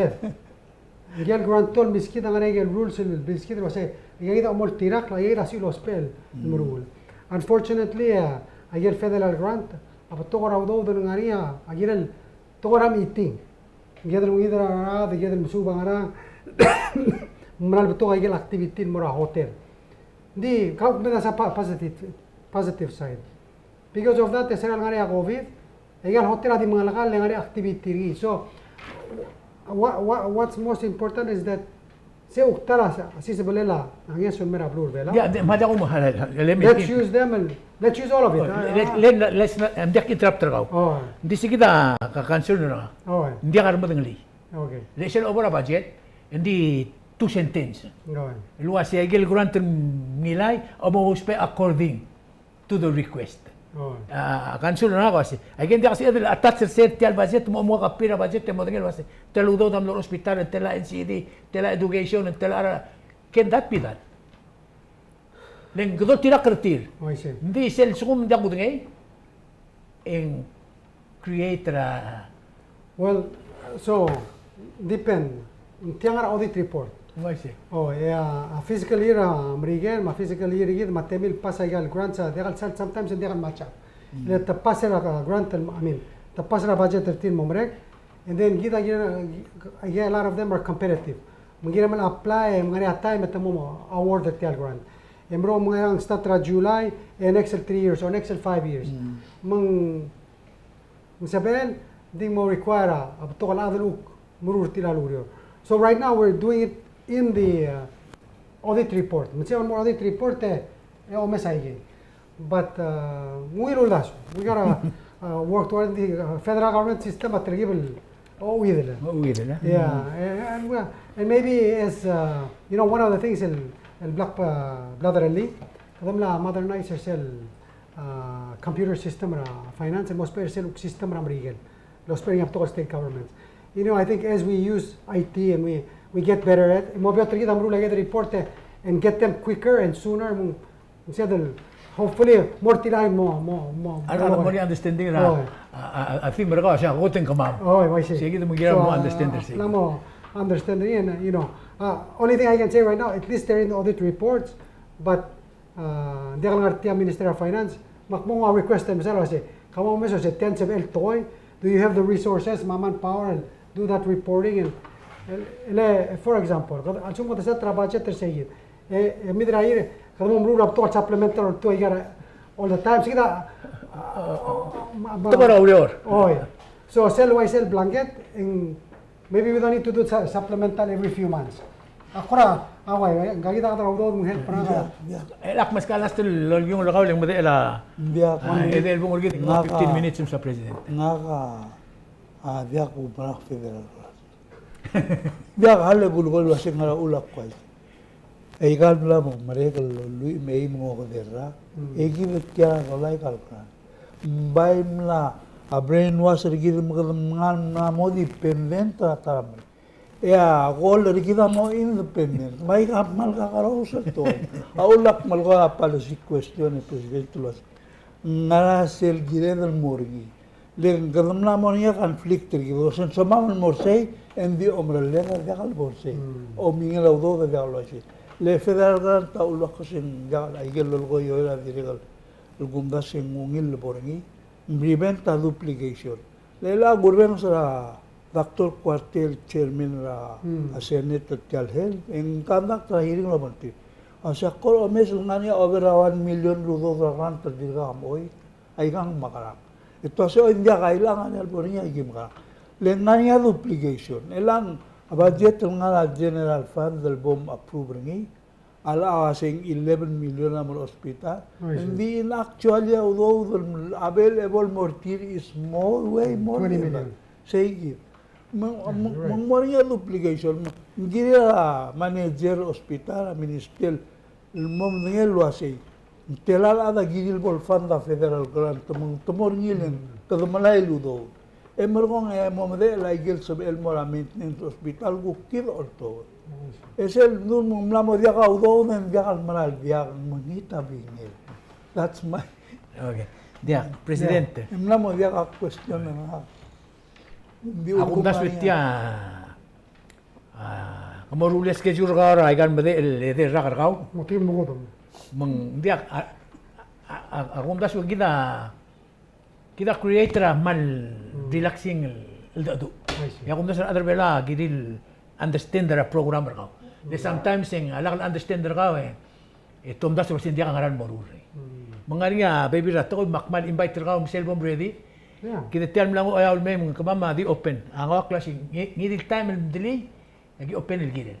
Aike el grant el meskid a ngar er ngii aike el rules el meskid el uasei, aika kid a mo oltirakl, aika kid a sebechel el ousbech el meruul. Unfortunately, a, aike el federal grant a betok er a udoud el ngar er ngii a kirel tekoi er a meeting. Kid el ungil er a rechad, kid el mesuub a ngerang, me ng mla betok aike el activity el mo er a hotel. Ng di, kau kmedasa pa-, positive, positive side. Because of that, e se er a lengar er ngii a COVID, aike el hotel a di mengelekall e ngar er ngii a activity er ngii. So, what, what, what's most important is that se kuk ta er a sisebelel a ngeso el mei er a beluu er a Belau. Yeah, de, me a diak mo, ha, ha, let me think. Let's use them and let's use all of it. Oh, ah, let, ah. Let, let's not, ng diak interrupt er kau. Oh. Ng di se kid a concern er ngak. Oh. Ng diak a remedengelii. Okay. Le sel obo er a budget, ng di two sentence. Oh. El uasei aike el grant el ngilai a mo ousbech according to the request. Oh. A, concern er ngak a uasei, aike ng diak sebeched el attach er se er tia el budget, mo, mo copy er a budget, e modengei el uasei, tela udoud a mlo er a hospital, tela N C D, tela education, tela, can that be done? Le ng kede oltirakl er tir. Oh, I see. Ng di sel lsekum ng diak kudengei, e ng create er a. Well, so, depend. Ng tiang er a audit report. Oh, I see. Oh, e a, a fiscal year er a Merikel, me a fiscal year er kid, me a temel el pass aika el grants a diak el sal, sometimes ng diak el match up. Mm. Le te pass er a grant el, I mean, te pass er a budget er tir el mo merek, and then kid a, a, a lot of them are competitive. Me ng kirem el apply, me ng ngar er ngii a time e te mo award er tia el grant. E meruul me ng start er a July, e next el three years, or next el five years. Mm. Me ng Ng sebechel, ng di mo require a, a betok el chad el kuk meruul er tir a ureor. So right now we're doing it in the, uh, audit report. Me ng sebechel mo audit report e, e omes aikei. But, uh, ng ungil uldasu. We gotta, uh, work toward the, uh, federal government system a telkib el ouidel. Ouidel, e? Yeah, and, and, well, and maybe as, uh, you know, one of the things el, el bla, uh, bla derellii, kede mla modernize er sel uh, computer system er a finance, el mo ousbech er sel system er a Merikel. El ousbech er ngii a betok el state government. You know, I think as we use I T and we, we get better at, mo beot er kid a meruul aike el report e, and get them quicker and sooner, mo, instead of, hopefully, mo er tir a mo, mo, mo, a lak mo er ngii a understanding er a, oh, a, a, a theme er kau a sei a kot e ng kemam. Oh, I see. Sei kid me ng kmal mo understand er sei. Ng mo understand er ngii, and, uh, you know, uh, only thing I can say right now, at least they're in the audit reports, but Uh, ng diak el ngar tia Minister of Finance, me ak mo request er sel uasei, kemam a omes el uasei, tia ng sebechel el tekoi, do you have the resources, me a manpower, and do that reporting, and, ele, for example, a lsekum kede set er a budget er sei kid, e, e mid er a year, kede mo meruul a betok el supplemental or two a year, all the time, se kid a, a, a, a, a, tekoi er a ureor. Oi. So, sel uaisei el blanket, e ng Maybe we don't need to do su-, supplemental every few months. A kora, a uai, uai, ngka kid a kede udoud me ng help er ngak. Yeah, yeah. E ak meskau a last el lolkiung el kau le ng medechel a. Yeah, a, e, edei el bung er kid, ngak a, fifteen minutes, Mister President. Ngak a, a, diak kumerang federal. Diak a le kulekoi el uasei ngera uchul a kuai. Aika el mla mo merek el lluich me a eim el okedei el rak, e kid a tia dolai aika el grant. Ng bai mla a brainwash er kid me kede mla mo dependent er a ta er a Merikel. E a goal er kid a mo independent. Me aika a kmal kakerous el tekoi. A uchul ak melekoi a policy question er a President el uasei, ngera sel kired el mo er ngii. Le ng kede mla mo er ngii a conflict er kid, e ng soam el mo er sei, e ng di omerelled a diak el bo er sei. Mm. Omingel a udoud a diak el uaisei. Le federal grant a uluak se ng diak el, aike el lolekoi er a dirrek el kumdasu e ng ungil el bo er ngii, ng prevent a duplication. Le a kurebenges er a Doctor Kuartei, chairman er a, mm, a Senate er tia el health, e ng conduct er a hearing el obengterir. A se a kora omes el ngar er ngii a over a one million el udoud er a grant el dirkak mochoit. Aikang mekerang. E te uasei, o, ng diak a ilang a ngar er ngii a bo er ngii, aike mekerang. Le ng ngar er ngii a duplication. E le ng a budget el ngar er a general fund el bo mapprove er ngii a locha uasei ng eleven million a mo er a hospital. I see. Ng di ng actually a udoud el available el mo er tir is more, way more than that. Twenty million. Sei kid. Me ng, yeah, me ng, right, me ng mo er ngii a duplication. Me ng kirir a manager er a hospital, a minister, el mo medengei el uasei, ng tela el chad a kirir el bo el fund a federal grant, me ng te mo er ngii le ng, mm, kede melai el udoud. E merekong e mo medechel aike el sebechel el mo er a maintenance hospital, kuk kid a oltobed. E sel dul me ng mla mo diak a udoud e ng diak el mera el diak, me ng ngii a bingel. That's my... Okay. Diak, President. Yeah. E ng mla mo diak a question er ngak. Ng di a kumdasu e tia, a, ke mo ruul a schedule er kau er aika el medechel el edei el rak er kau. Me ng diak, a, a, a, a kumdasu e kid a, kid a create er a kmal relaxing el, el decheduch. I see. E a kumdasu e a rechad er a Belau a kirir el understand er a program er kau. Le sometimes e ng a lak el understand er kau e e te omdasu el uasei ng diak a ngera el moruul er ngii. Mm. Me ng ngar er ngii a bebil er a tekoi me ak kmal invite er kau me sel bo mready. Yeah. Kid a tia el mla nguu a eou el mei me ng kemam a di open. A ngak el uasei, ngii, ngii di el taem el mdelii, e aki open el kirel.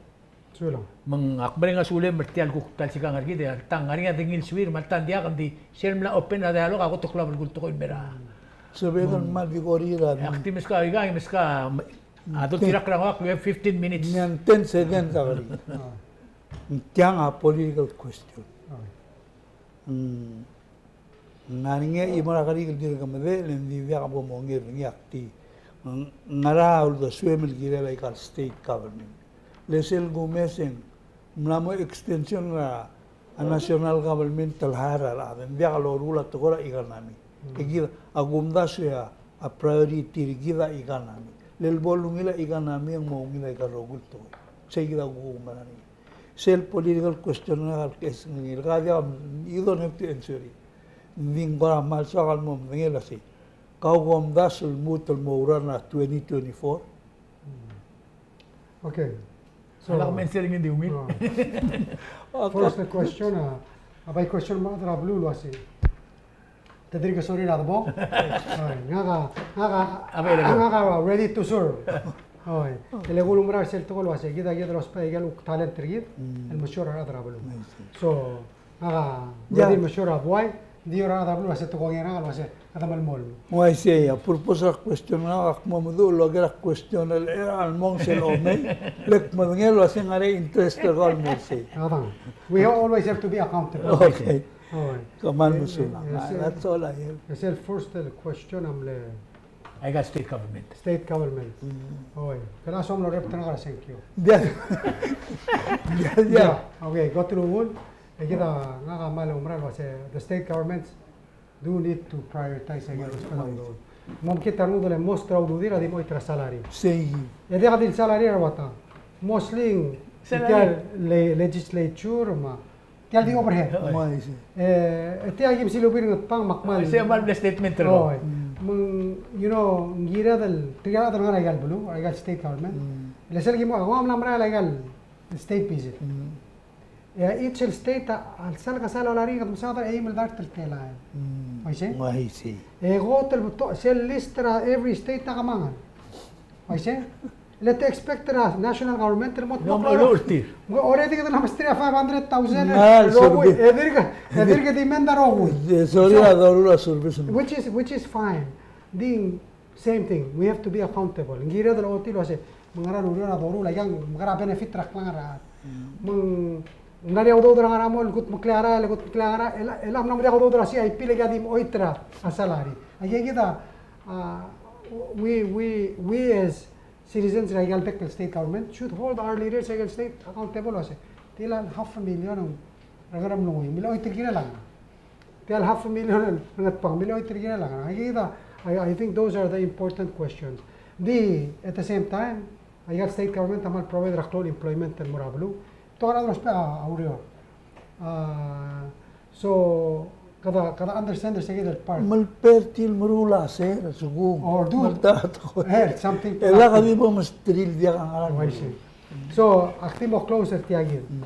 Sulang. Me ng ak mereng a sulem er tia el kuk ta el sikang er kid, e alta ng ngar er ngii a de ngii el suir, me alta ng diak, ng di sel mla open a dialogue, a kot el klou a belkul el tekoi el mei er a. Mm. Sebeched el kmal di kora er a. E ak di meskau a ikang, meskau a, a dotirakl er a ngak, we have fifteen minutes. Ng ten seconds a keriil. Ah. Ng tiang a political question. Ng ngar er ngii a chimo er a kerik el dirk medechel, e ng di diak bo mongei er ngii, ak di, ng ngera a uldesuem el kirel aika el state government? Le sel kumes e ng mla mo extension er a national government el hire a rechad, e ng diak loruul a tekoi er a economy. E kid a kumdasu e a, a priority er kid a economy. Le bo lungil a economy e ng mo ungil aika el rokui el tekoi. Sei kid a kumerang er ngii. Sel political question er ngak el case er ngii, el ka diak, you don't have to answer it. Ng di ng kora kmal soak el mo medengei el uasei, kau kom omdasu el lmuut el mo oureor er a twenty twenty-four? Okay. So, a lak mensel ngii di ungil. Uh, first question, uh, a bai question me a rechad er a beluu el uasei, te dirk sorir a debo? Oi, ngak a, ngak a, ngak a ready to serve. Oi, e le kulemerang er sel tekoi el uasei, kid a kired el ousbech aike el kuk talent er kid el mesiou er a rechad er a beluu. So, ngak a ready el mesiou er a buai, di er a rechad er a beluu el uasei te kongei er ngak el uasei, kede melemolem. Uaisei, a purpose er a question er ngak, ak mo meduch el oker a question el, e, a lmong sel omei, le kmedengei el uasei ng ngar er ngii a interest er kau el mo er sei. We always have to be accountable. Okay. Oi. Kmal mesulang. That's all I have. E sel first el question a mle aika el state government. State government. Oi. Ke la soam el orrebet er ngak er a sengkio. Diak. Diak, diak. Okay, go through one. E kid a ngak a kmal oumera el uasei, the state governments do need to prioritize aike el ousbech el udoud. Me mkid a rengud el most er a ududir a di mo choit er a salary. Sei. E diak di el salary er a ua ta. Mostly, tia el le-, legislature me tia el di overhead. Oi. E, e tia a kim silubii er a Ngatpang me ak kmal. Sei a kmal mle statement er kau. Oi. Me ng, you know, ng kired el, tirka el chad el ngar er aika el beluu, aika el state government. Le sel kim ua, ua mla merael aika el state visit. E a each el state a, a lsal kesai el olai er ngii, kede mesaod er a eim el dart el telael. Uaisei? Uaisei. E kot el betok, sel list er a every state a kemanget. Uaisei? Le te expect er a national government el mo, no, mo, no, tir. Already kede mla mesterir a five hundred thousand el rokui. E dirk, e dirk demand a rokui. Sorry, so, a doruul a service. Which is, which is fine. Di same thing. We have to be accountable. Ng kired el ochotii el uasei, me ng ngera el ureor a doruul, aikang, me ng ngera a benefit er a klengar er a. Me ng ngar er ngii a udoud er a ngar er a mong el kudmeklii a rael, el kudmeklii a rael, e le, e le ng mla mo diak a udoud er a C I P le kid a di mo choit er a salary. Aikakid a, uh, we, we, we as citizens er aika el bek el state government should hold our leaders er aika el state accountable el uasei, tia el half a million er a Ngeremlengui, mle choit er a kirel a ngerang? Tia el half a million er a Ngatpang, mle choit er a kirel a ngerang? Aikakid a, I, I think those are the important questions. Di, at the same time, aika el state government a kmal provide er a klou el employment el mo er a beluu. Te kora ousbech a ureor. Ah, so, kede, kede understand er se kid el part. Melper tir el meruul a sel, a lsekum. Or do. Melta, eh, something to happen. E lak di bo mesterir el diak a ngerang. Oh, I see. So, ak di mo close er tia kid. Mm.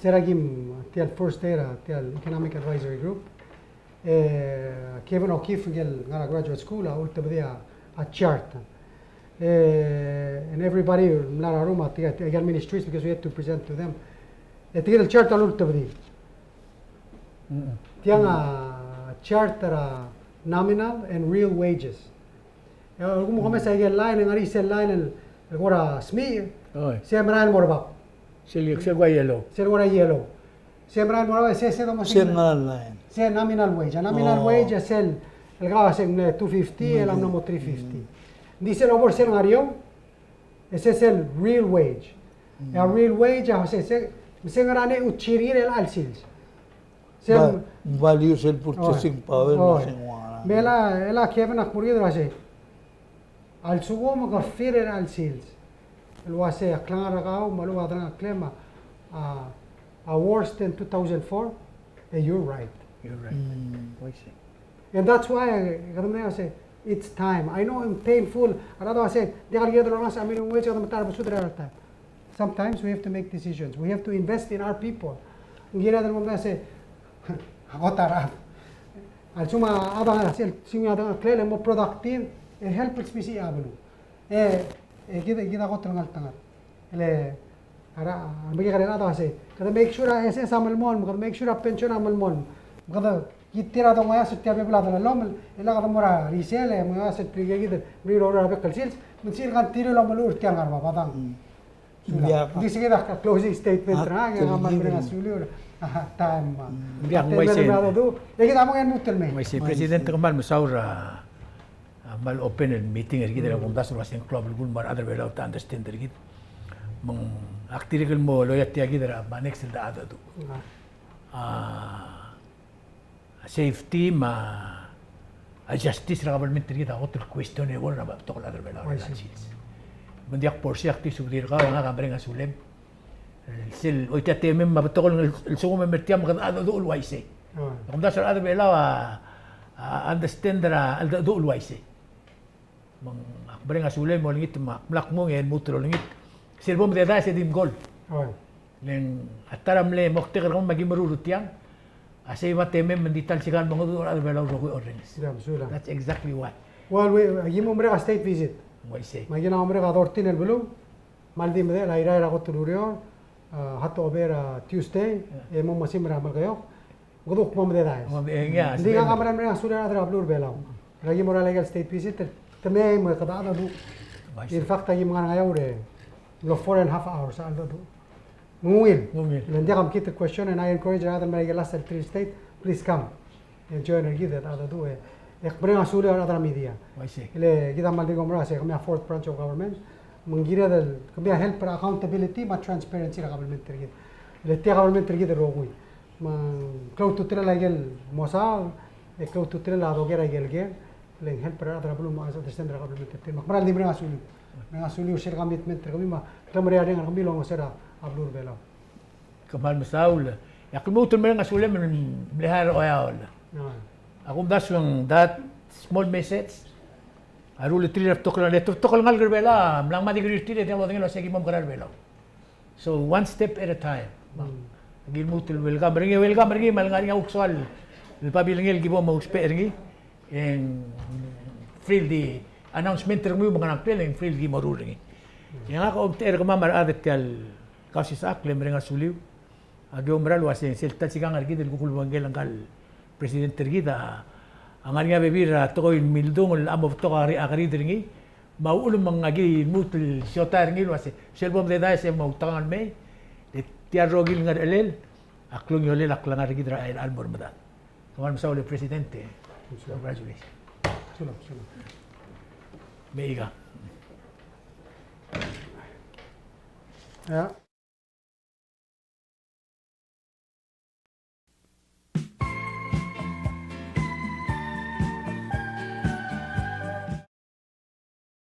Se er a kim, tia el first day er a, tia el Economic Advisory Group. E, Kevin O'Keefe, ngike el ngar er a graduate school, a ultebedii a, a chart. E, and everybody, mla er a room, a tia, tia el ministries, because we had to present to them. E tia el chart a ultebedii. Mm. Tiang a chart er a nominal and real wages. E, a lsekum kom mesa aike el line, e ng ngar er ngii sel line el, el kora smiich. Oi. Se merael mo er a bab. Sel, sel kora yellow. Sel kora yellow. Se merael mo er a bab, se, se domes. Se ngar er a line. Se nominal wage. A nominal wage a sel, el kau a se ng mle two fifty, el a mla mo three fifty. Mm. Ng di sel over sel ngar er eou, e se sel real wage. Mm. E a real wage a se, se, se ngar er ngii a uchiriil er a chelecha el sils. Sel ba, value sel purchasing power, oi, me se ng ua. Me a, e a Kevin a kmo er kid el uase, a lsekum ke feel er a chelecha el sils el uase a klengar er kau me a lechub a delengcheklem a, a worse than two thousand four, e you're right. You're right. Mm. I see. And that's why I, kede mle uase, it's time. I know it's painful. A rechad a uase, diak el kired el olengasech a minimum wage, kede metacherbesul er a taem. Sometimes we have to make decisions. We have to invest in our people. Ng kired el mo mesa, a kot a rechad. A lsekum a chad a sel, siung a delengcheklel e mo productive, e help el smisichii a beluu. E, e kid, kid a kot el ngeltengat. Le, a re, a remekekerei el chad a uase, kede make sure a SS a melemolem, kede make sure a pension a melemolem. Kede, kid tir a dongoias er tia el bebil a delellomel, e le kede mo er a risel, e mo uase tirke kid el mle oureor er a bek el sils, me ng sel kngtiriu el omeluchel er tia el ngar er a bab a dang. Mm. Sulang. Ng di se kid a closing statement er ngak, e ngak a kmal mereng a suliu er a taem. Ng di ak uaisei. E kid a mo er ngii a lmuut el mei. Uaisei, President, kmal mesaul er a, a, kmal open el meeting er kid el kumdasu el uase ng klou a belkul me a rechad er a Belau te understand er kid. Me ng ak dirrek el mo loia tia kid er a next el cheldecheduch. A, a safety me a justice er a kabelment er kid a kot el questionable er a betok el chad er a Belau er a chelecha el sils. Me ng diak foresee, ak di subedii er kau e ngak a mereng a sulem. Sel, oitia temem me a betok el, lsekum e mei er tiang me kede cheldecheduch el uaisei. Kumdasu a rechad er a Belau a, a understand er a cheldecheduch el uaisei. Me ng ak mereng a sulem el olengit me ak mla kmung e lmuut el olengit. Sel bo mededaes e di mkol. Oi. Le ng a ta er a mle moktek er kemam me aki meruul er tiang, a sei me a temem me ng di ta el sikal mengedecheduch er a rechad er a Belau el rokui el orrenges. That's exactly why. Well, we, aki mo merek a state visit. Uaisei. Me aki mo merek a thirteen el beluu. Me a le di medechel a Irrai er a kot el ureor, a, hatocheb er a Tuesday, e mo mesimer a Melekeok. Kede kuk mo mededaes. Ng di ngak a mera el mereng a sulir a rechad er a beluu er a Belau. Aki mo er a ikel state visit, te mei me kede cheldecheduch. In fact, aki mo ngar er a Ngeaur e mlo four and a half hours a cheldecheduch. Me ng ungil. Ng ungil. Le ng diak a mekngit el question, and I encourage er a rechad el mei er a ikel last el three state, please come. E join er kid e cheldecheduch e. E ak mereng a sulir a rechad er a media. Uaisei. Le kid a kmal di ko mera el uase kemiu a fourth branch of government. Me ng kired el, kemiu a help er a accountability me a transparency er a kabelment er kid. Le tia kabelment er kid el rokui. Me ng klou a ultutelel a ikel mo saod, e klou a ultutelel a doker a ikel ker, le ng help er a rechad er a beluu el mo understand er a kabelment er tir. Me ak mera el di mereng a suliu. Mereng a suliu er sel commitment er kemiu me a klemeriareng er kemiu el olengeseu er a beluu er a Belau. Kmal mesaul. E ak lmuut el mereng a sulem el mle hire er a Oeaol. A kumdasu e ng that small message a ruleterir a betok el, le betok el ngalek er a Belau a mla ngmai a degree er tir e diak lodengei el uase ki mo mekerang er a Belau. So one step at a time. Mm. Aki lmuut el welcome er ngii, welcome er ngii, me a lengar er ngii a kuk soal el babilngel el ki bo mousbech er ngii, e ng free el di announcement er kemiu me ng ngar er a ngklel, e ng free el ki meruul er ngii. E ngak a omtechei er kemam a rechad er tia el Kausisechakl e mereng a suliu. Aki oumera el uase sel ta el sikang er kid el kuk ulebengkel ngka el president er kid a ngar er ngii a bebil er a tekoi el mildung el a mo betok a keriid er ngii. Me a uchul me ng aki lmuut el siotai er ngii el uase sel bo mededaes e mo outekangel el mei, e tia el rokui el ngerechelel a klungiolel a klengar er kid er a chelecha el mo er medad. Kmal mesaul e President. Congratulations. Sulang, sulang. Me ika. Yeah.